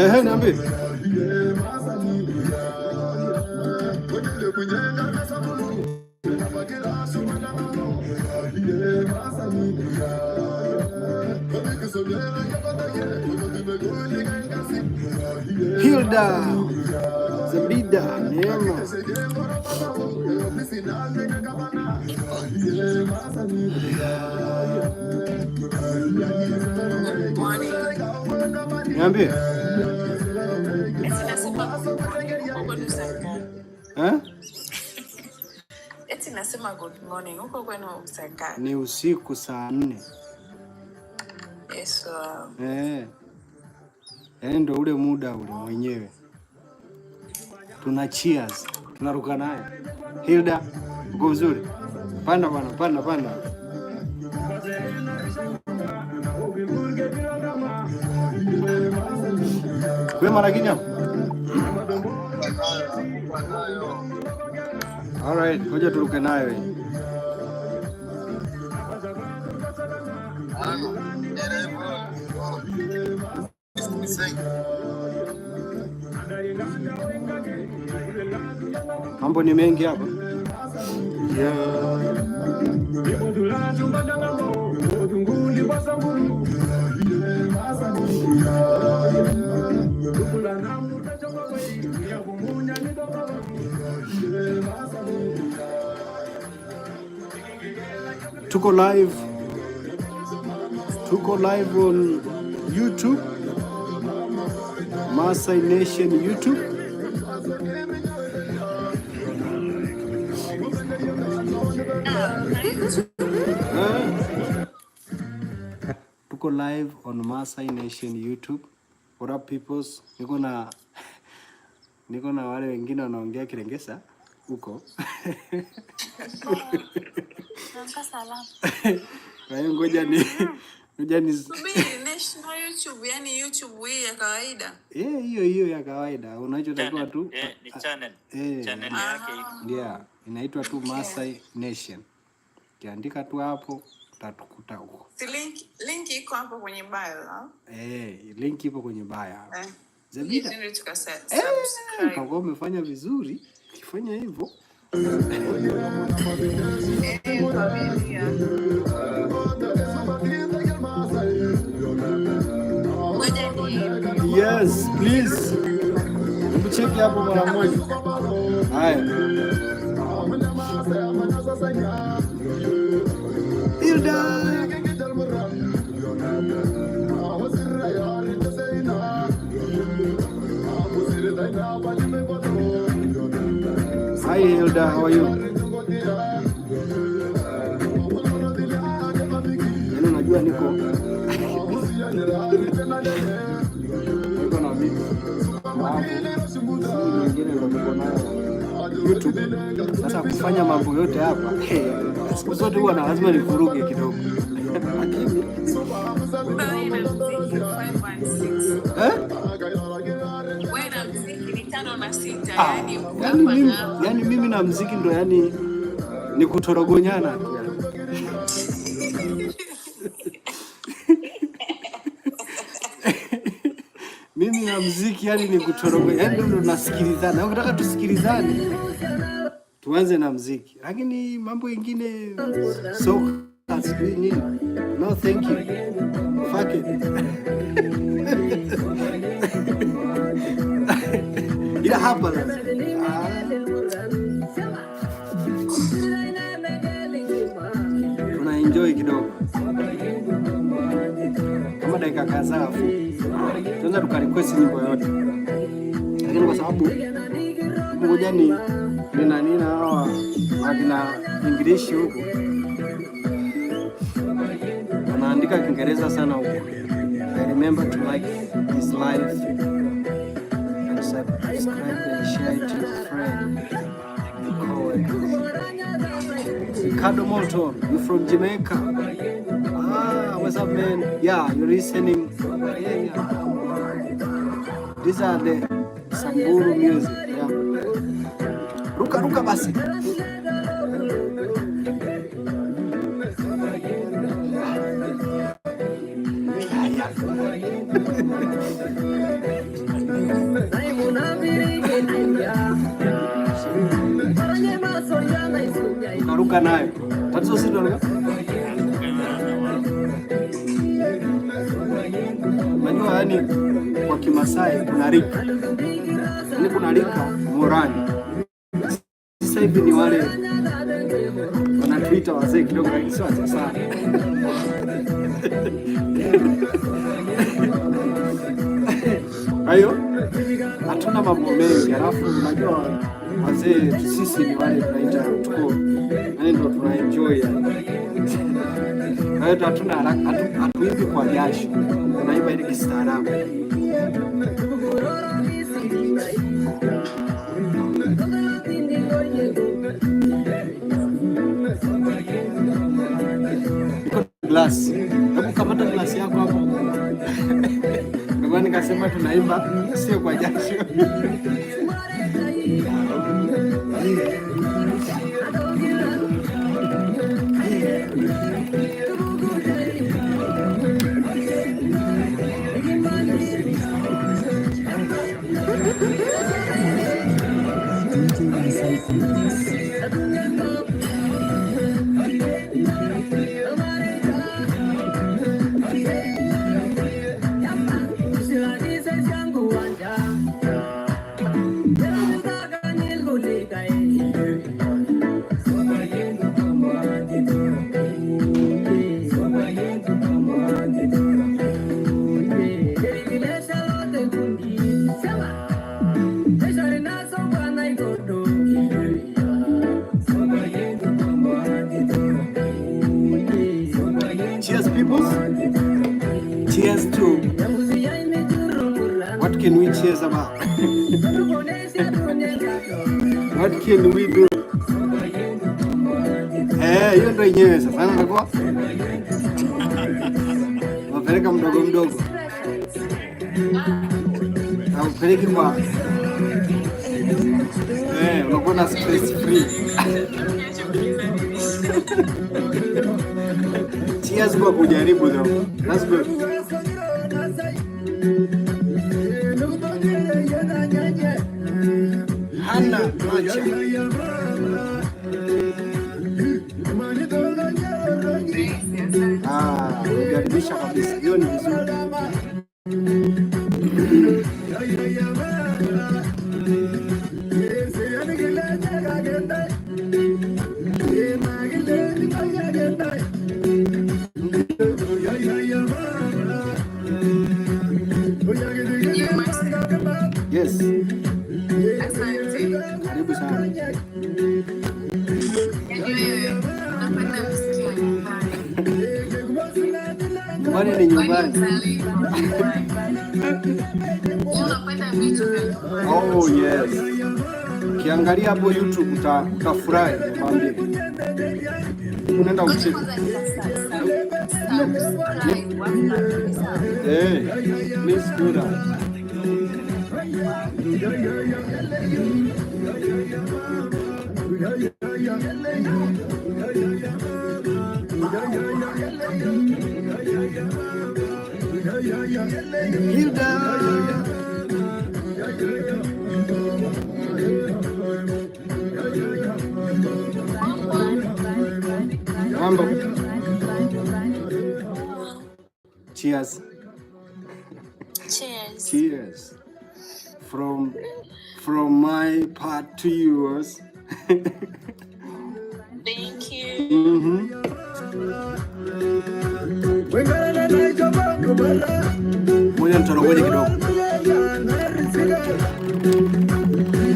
Ehe, niambie. Hilda Zabida Neema. Morning. Niambie. Eti nasema good morning huko kwenu saa ngapi? Eh? Eti nasema good morning huko kwenu saa ngapi? Ni usiku saa 4. Yesu wangu. Eh. Yaani ndo ule muda ule mwenyewe. Tuna cheers, tunaruka naye. Hilda, uko vizuri? Panda bwana, panda panda. Kwema lakini hapo? Alright, ngoja turuke nayo hii. Mambo ni mengi hapa. Yeah. Tuko live, tuko live on YouTube, Maasai Nation YouTube. Eh? Tuko live on Maasai Nation YouTube. What up peoples? Niko na wale wengine wanaongea Kirengesa huko. Amka salama. Kwa hiyo ngoja ni Subiri, national YouTube, yani YouTube hii ya kawaida. Eh, hiyo hiyo ya kawaida. Unachotakiwa Channel, tu eh, ni channel. Eh, Channel yake iko. yeah, inaitwa tu Maasai Nation. Ukiandika tu hapo utatukuta huko. Si link iko hapo kwenye bio, ha? Eh, link ipo kwenye bio hapo. Eh. Zabida. Twende tuka Eh, subscribe. utakuwa umefanya vizuri ukifanya hivyo. Eh, familia. Ngoja ni Yes, please. Hebu cheki hapo mara moja. Haya. Hilda. Hi Hilda, how are you? Yaani unajua niko na mimi alafu simu nyingine ndo niko nayo YouTube. Sasa kufanya mambo yote hapa, hey, siku zote huwa na lazima nivuruge kidogo, lakini Wewe na mziki 5 and 6. Eh? Wewe na mziki ni 5 na 6, Ah, yani uko yani hapa mimi, na hapa. yani mimi na mziki ndo yani ni kutorogonyana tu yani. Mimi na mziki yani ni kutoroga, yani ndio tunasikilizana. Ukitaka tusikilizane, tuanze na mziki, lakini mambo mengine, soka, sijui nini, no thank you, fuck it. Ila hapa sasa, ah, tuna enjoy kidogo kama dakika kadhaa, afu tunaweza tukarequest nyimbo yote, lakini kwa sababu ngoja ni nani na hawa wakina English huku wanaandika Kiingereza sana huku. I remember to like this live and subscribe and share it to your friend and coworkers. Ricardo Molton, you from Jamaica? Ah, what's up, man? Yeah, you're listening. Yeah. These are the Samburu music. Yeah. Ruka ruka basi. Haya. Ruka nayo. Tatizo si ndo unajua, yani kwa Kimasai kuna rika, yani kuna rika morani. Sasa hivi ni wale wanatuita wazee kidogo, lakini sio wazee sana. Kwa hiyo hatuna mambo mengi, alafu unajua wazee sisi ni wale tunaita tuko, yani ndo tuna enjoy yani. Kwa hiyo hatuna haraka, hatuimbi kwa jasho, tunaimba ili kistaarabu. Iko glass, hebu kamata glasi yako hapo. Ndio nikasema tunaimba sio kwa jasho. DJ Masai Mix. Cheers, people. Cheers to what can we cheers about? What can we do? Eh, hiyo ndo yenyewe sasa. Nakuwa wapeleka mdogo mdogo, aupeleki kwa unakuwa na stress free. Cheers kwa kujaribu though. That's good. Hana macha. Ah, umejaribisha kabisa. Hiyo ni vizuri. Yes. Asante. Karibu sana. Yaani wewe unapenda muziki wa nyumbani. Nyumbani ni Wewe ni nyumbani. mzalendo wa nyumbani. Yaani unapenda vitu vya nyumbani. Oh yes. Ukiangalia hapo YouTube utafurahi nakwambia. Unaenda Ngoja ucheke. kwanza nika subscribe alafu sawa. Eh, please do that. Hilda. Cheers. Cheers. Cheers. From my part to yours. Thank you. Moja nitorogoje kidogo.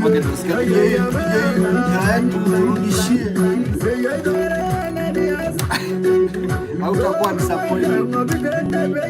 Okay, tunasikia hela yetu turudishie. Hautakuwa disappointed.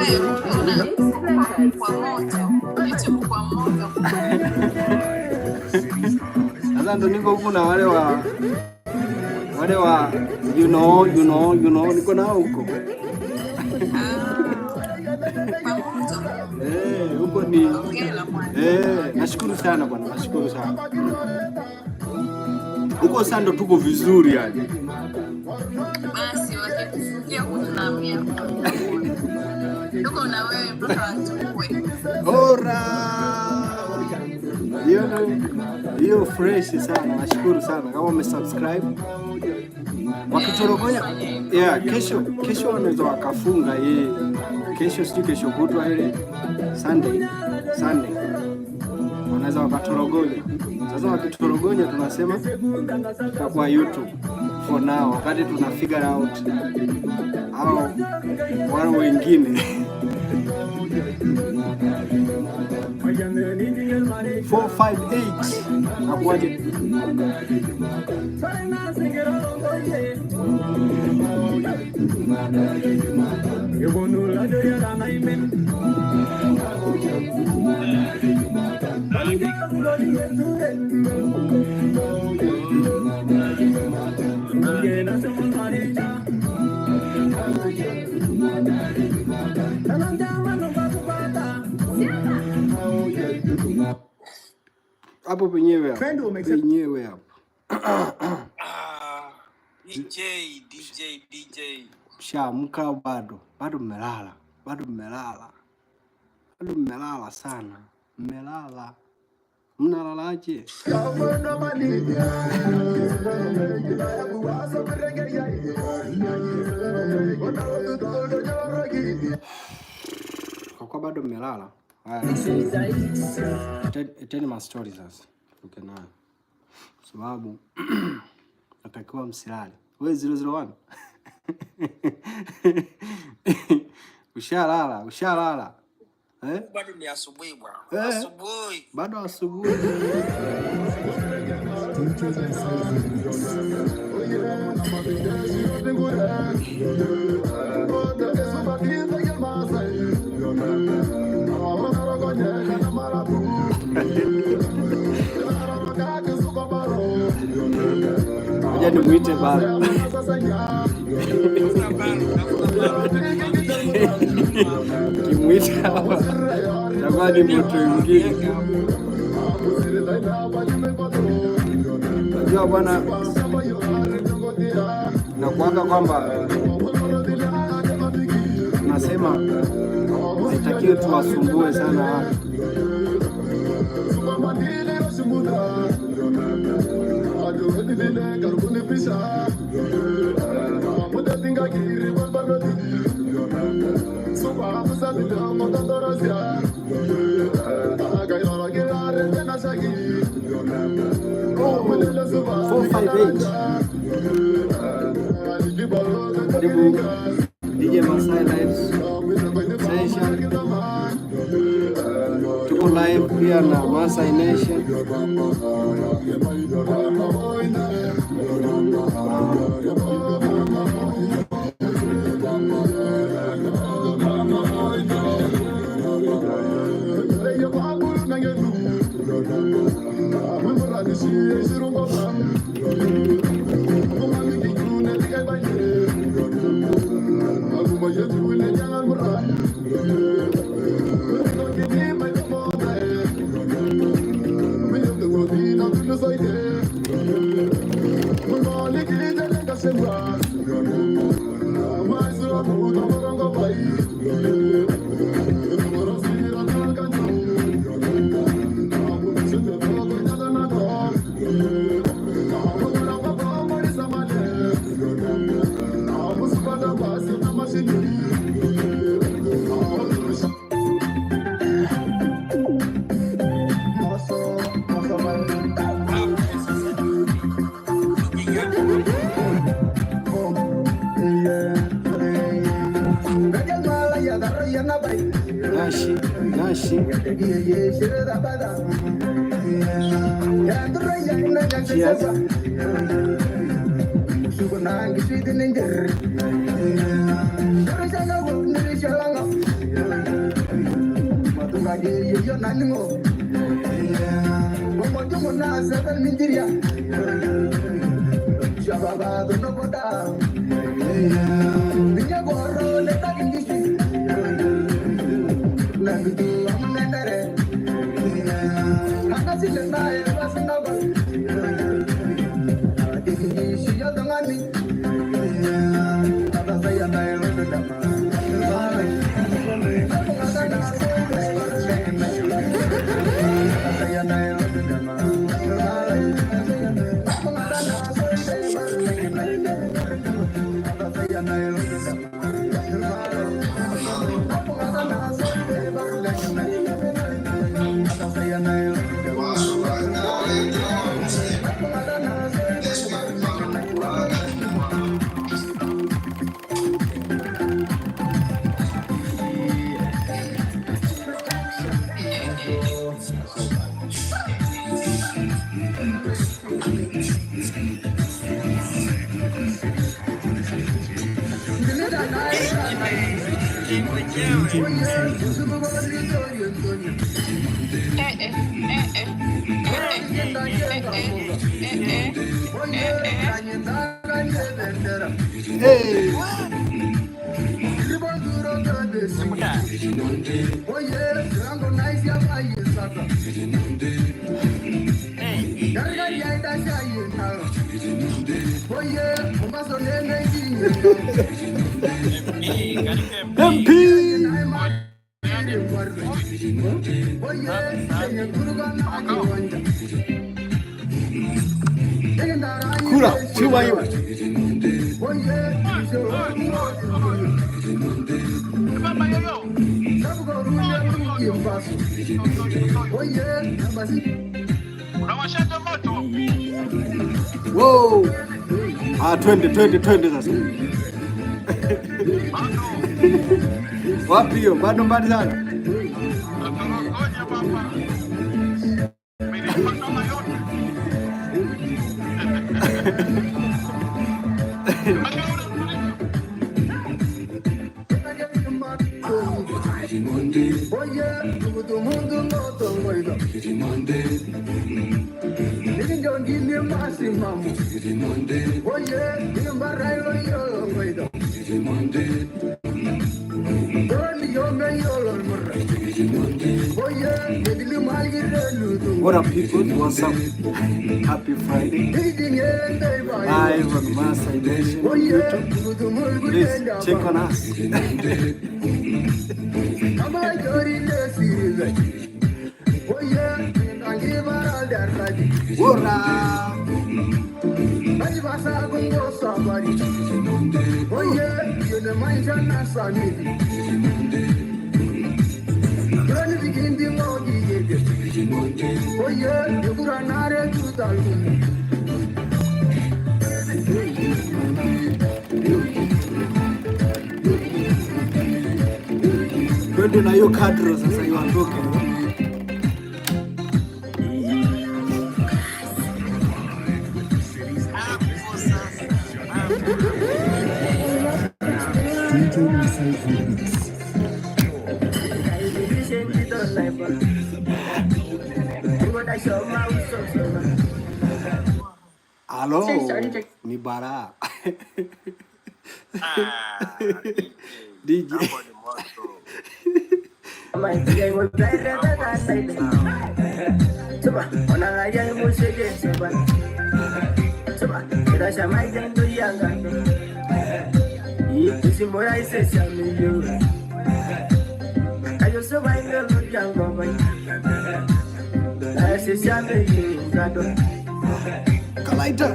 Wewe una kwa moto. YouTube kwa moto. Sasa ndo niko huku na wale wa you know niko nao huko. Ah, kwa moto. Eh, huko ni Hongera bwana. eh, nashukuru sana bwana, nashukuru sana. Huko sasa ndo tuko vizuri yani. Basi wakikufungia huku tunahamia huko. Tuko na wewe mpaka wachukue. Ora! Hiyo hiyo fresh sana, nashukuru sana kama umesubscribe. Wakitorogonya yeah, kesho kesho wanaweza wakafunga hii kesho, sijui kesho kutwa ile Sunday wanaweza wakatorogonya. Sasa wakitorogonya, tunasema tutakuwa YouTube for now, wakati tuna figure out au wale wengine. 458 nakuwaje? Hapo penyewe hapo penyewe hapo. Ah, DJ, DJ, DJ. Shaamka bado? Bado mmelala? Bado mmelala? Bado mmelala sana, mmelala. Mnalalaje? Kwa kuwa bado mmelala, haya, eteni mastori sasa, tuke nayo kwa sababu natakiwa msilale. We 001 ushalala, ushalala eh? Bado ni asubuhi bwana. Eh, Asubuhi. Bado asubuhi. DJ Masai Remix. Ngoja nimuite baba. Tafuta balo, tafuta balo. Kimwita hapa itakuwa ni moto mwingine. Najua bwana, nakuaga kwamba tunasema haitakiwi tuwasumbue sana watu. Oh, 458. Karibu DJ Masai Live Session. Tuko live pia na Masai Nation. Nashi, Nashi. Cheers. DJ mwenyewe. DJ Masai on the mix. Eh, eh, eh, eh, eh, eh, eh, eh, eh, eh, eh. Hey. Muda. Hey, MP, karibu MP. MP. Safi safi. Kula, chuma hiyo. Unawashaje moto? Wow. Ah, twende twende twende sasa. Bado Wapi hiyo? Bado mbali sana. natorokonya baba, umenipa kama yote. Unajua ule mtulivu. What up people? What's up? Happy Friday. Live on Maasai Nation on YouTube. Please check on us. Bora! Twende na hiyo kadro sasa iwandoke. Hapo sasa. Hapo. DJ Masai on the mix. Halo, Sister started drinking ni bara. Ah, DJ. DJ. Hapo ni moto. Hapo sawa. Kalaita.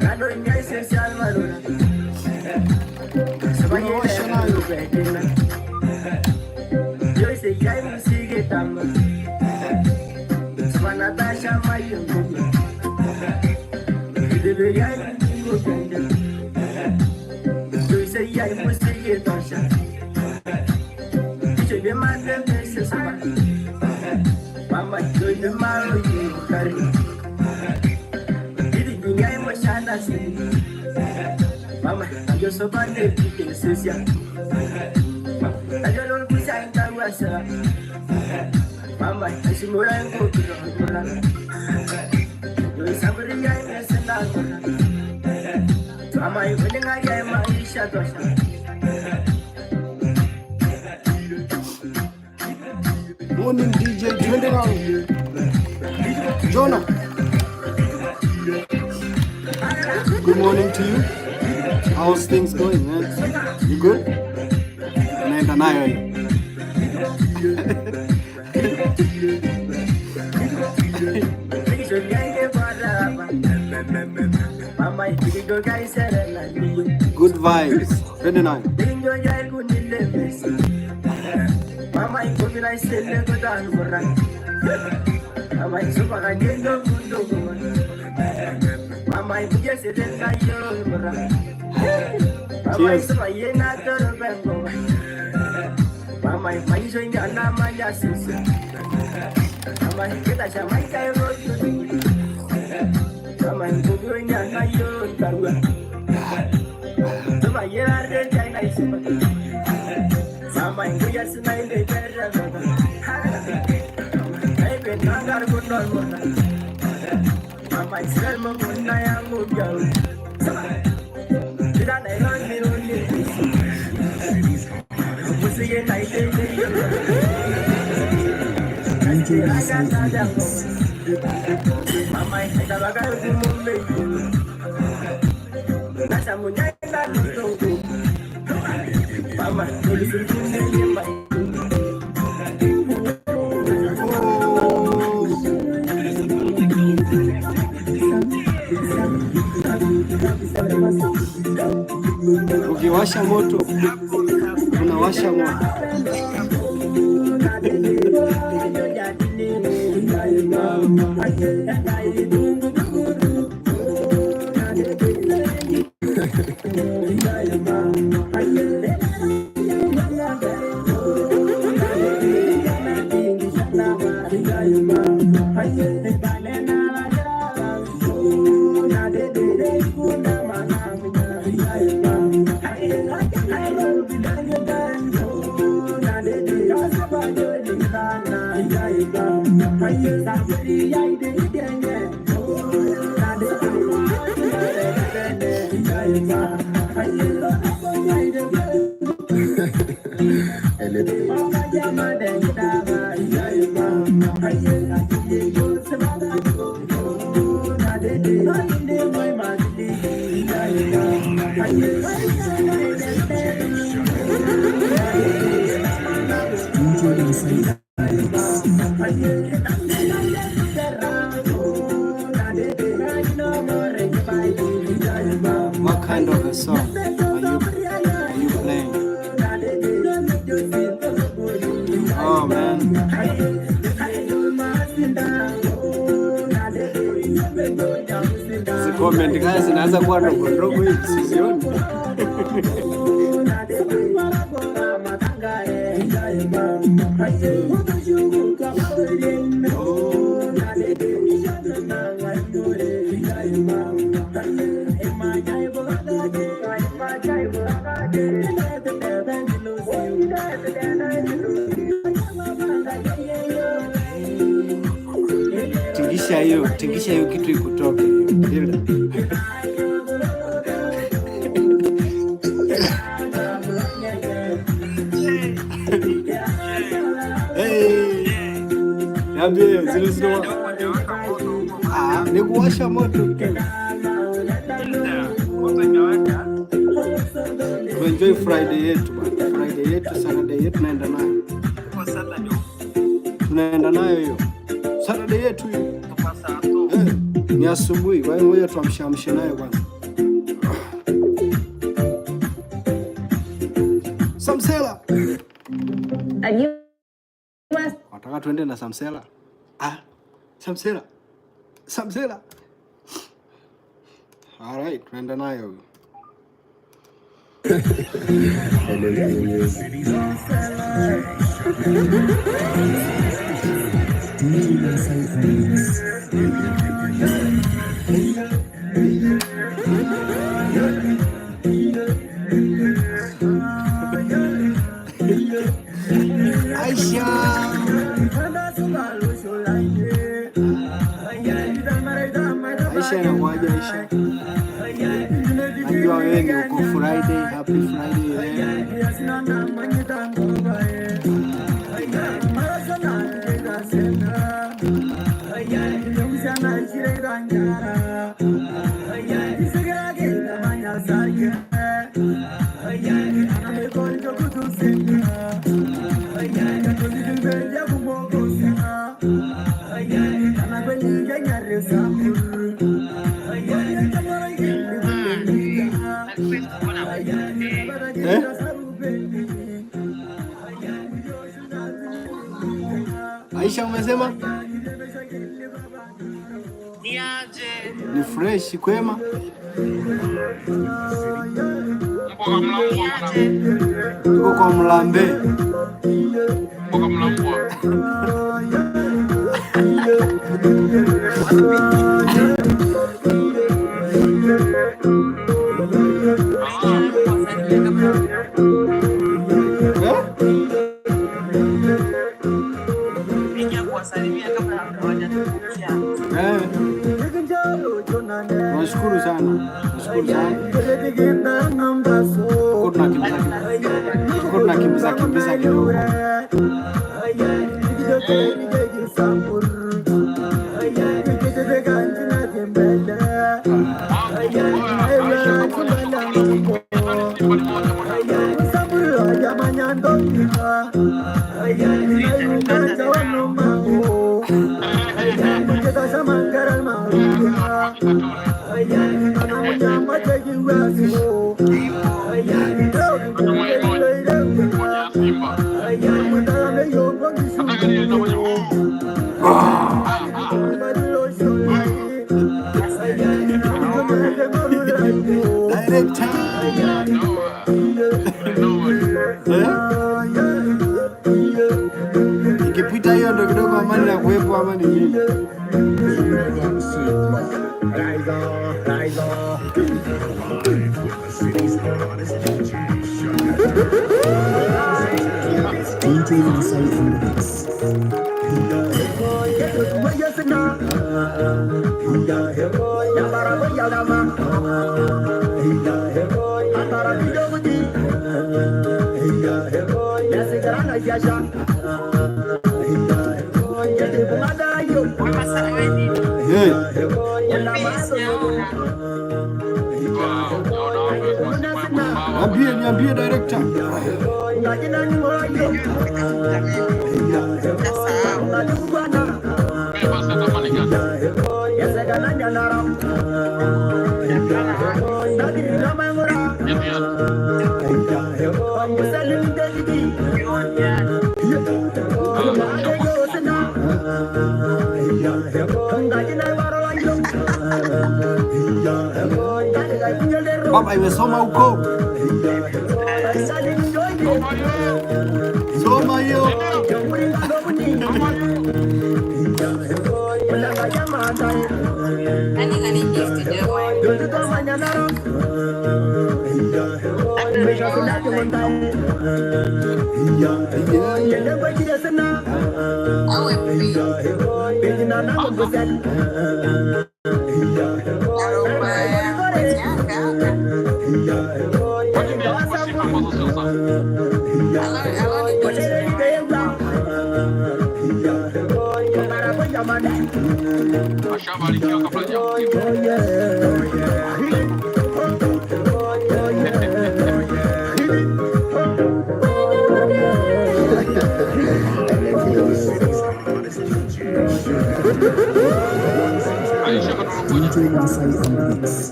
Tunawasha nayo. Morning DJ, twende nalo. Jonah, good morning to you. How's things going, man? You good? Naenda nayo hiyo. Good vibes. Twende nayo. Cheers. DJ Masai in the mix. Ukiwasha moto unawasha moto. DJ Masai in the mix. What kind of a song are you playing? Oh man. Hizi comment kaya zinaanza kuwa ndogo ndogo hivi sizioni. Oh. Tingisha hiyo kitu ikutoke hiyo. Hilda. Hey, niambie zile zile. Ah, ni kuwasha moto tu. Tuenjoy Friday yetu bwana. Friday yetu, Saturday yetu tunaenda nayo. Tunaenda nayo hiyo. Saturday yetu hiyo. Eh, ni asubuhi, kwa hiyo ngoja tuamshamshe nayo kwanza. Samsela. A U.S. Wataka tuende na Samsela? Ah, Samsela. Samsela. All right, tunaenda nayo hiyo. City's hottest DJ. DJ Masai Remix. Aisha. Aisha inakuwaje Aisha? Najua wewe ni uko Friday, happy Friday eh. Eh? Aisha umesema? Niaje? Ni fresh kwema? Niaje? Tuko kwa Mlambe. Mboga mlambwa. Eh? Nimeingia kuwasalimia kabla hawajatufikia. Eh. Nashukuru sana. Nashukuru sana. Tuko tunakimbiza kimbiza kidogo. Director. Eh? Ikipita hiyo ndo kidogo amani ya kuwepo ama ni nini? Live with the city's hottest DJ. DJ Masai on the mix. Hey. Sijaona. Niambie, niambie director. Nasahau. Baba imesoma huko. Soma hiyo. Nani kanigift jamani? Labda nimeona au MP Aroba Manyanga aloni gift Ashabarikiwa kabla hajamsifu. The city's hottest DJ. Aisha Katorogonya. DJ Masai on the mix.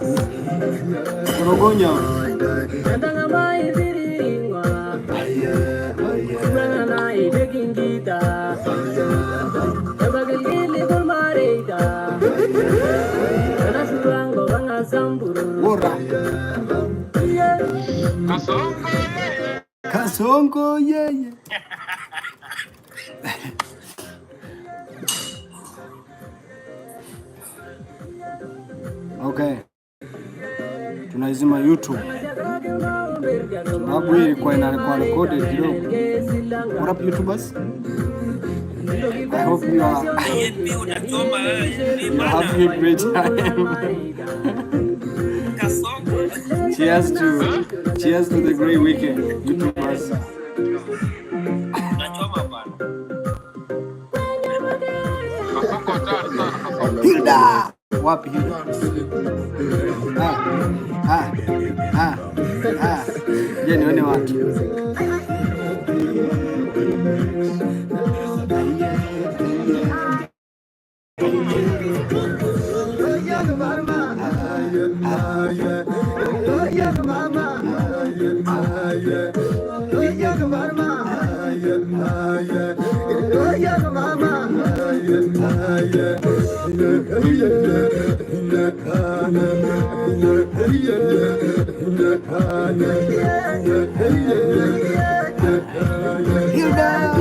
Korogonya. Wora. Kasongo yeye. Kasongo yeye. Okay, tunaizima YouTube sababu hii ilikuwa inakuwa recorded kidogo. What up, YouTubers? I hope you are INP unachoma wewe, INP you're bana. Having a great time. Kasongo. Cheers to the great weekend, YouTubers. Unachoma bana. Kasongo hatari sana Kasongo. Hilda! Wapi Hilda? Ah, ah, ah, ah. Je, nione watu. Hilda!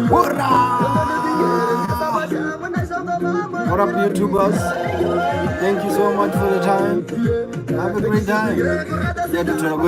Hurra! What up, YouTubers? Thank you so much for the time. Have a great time. Yeah,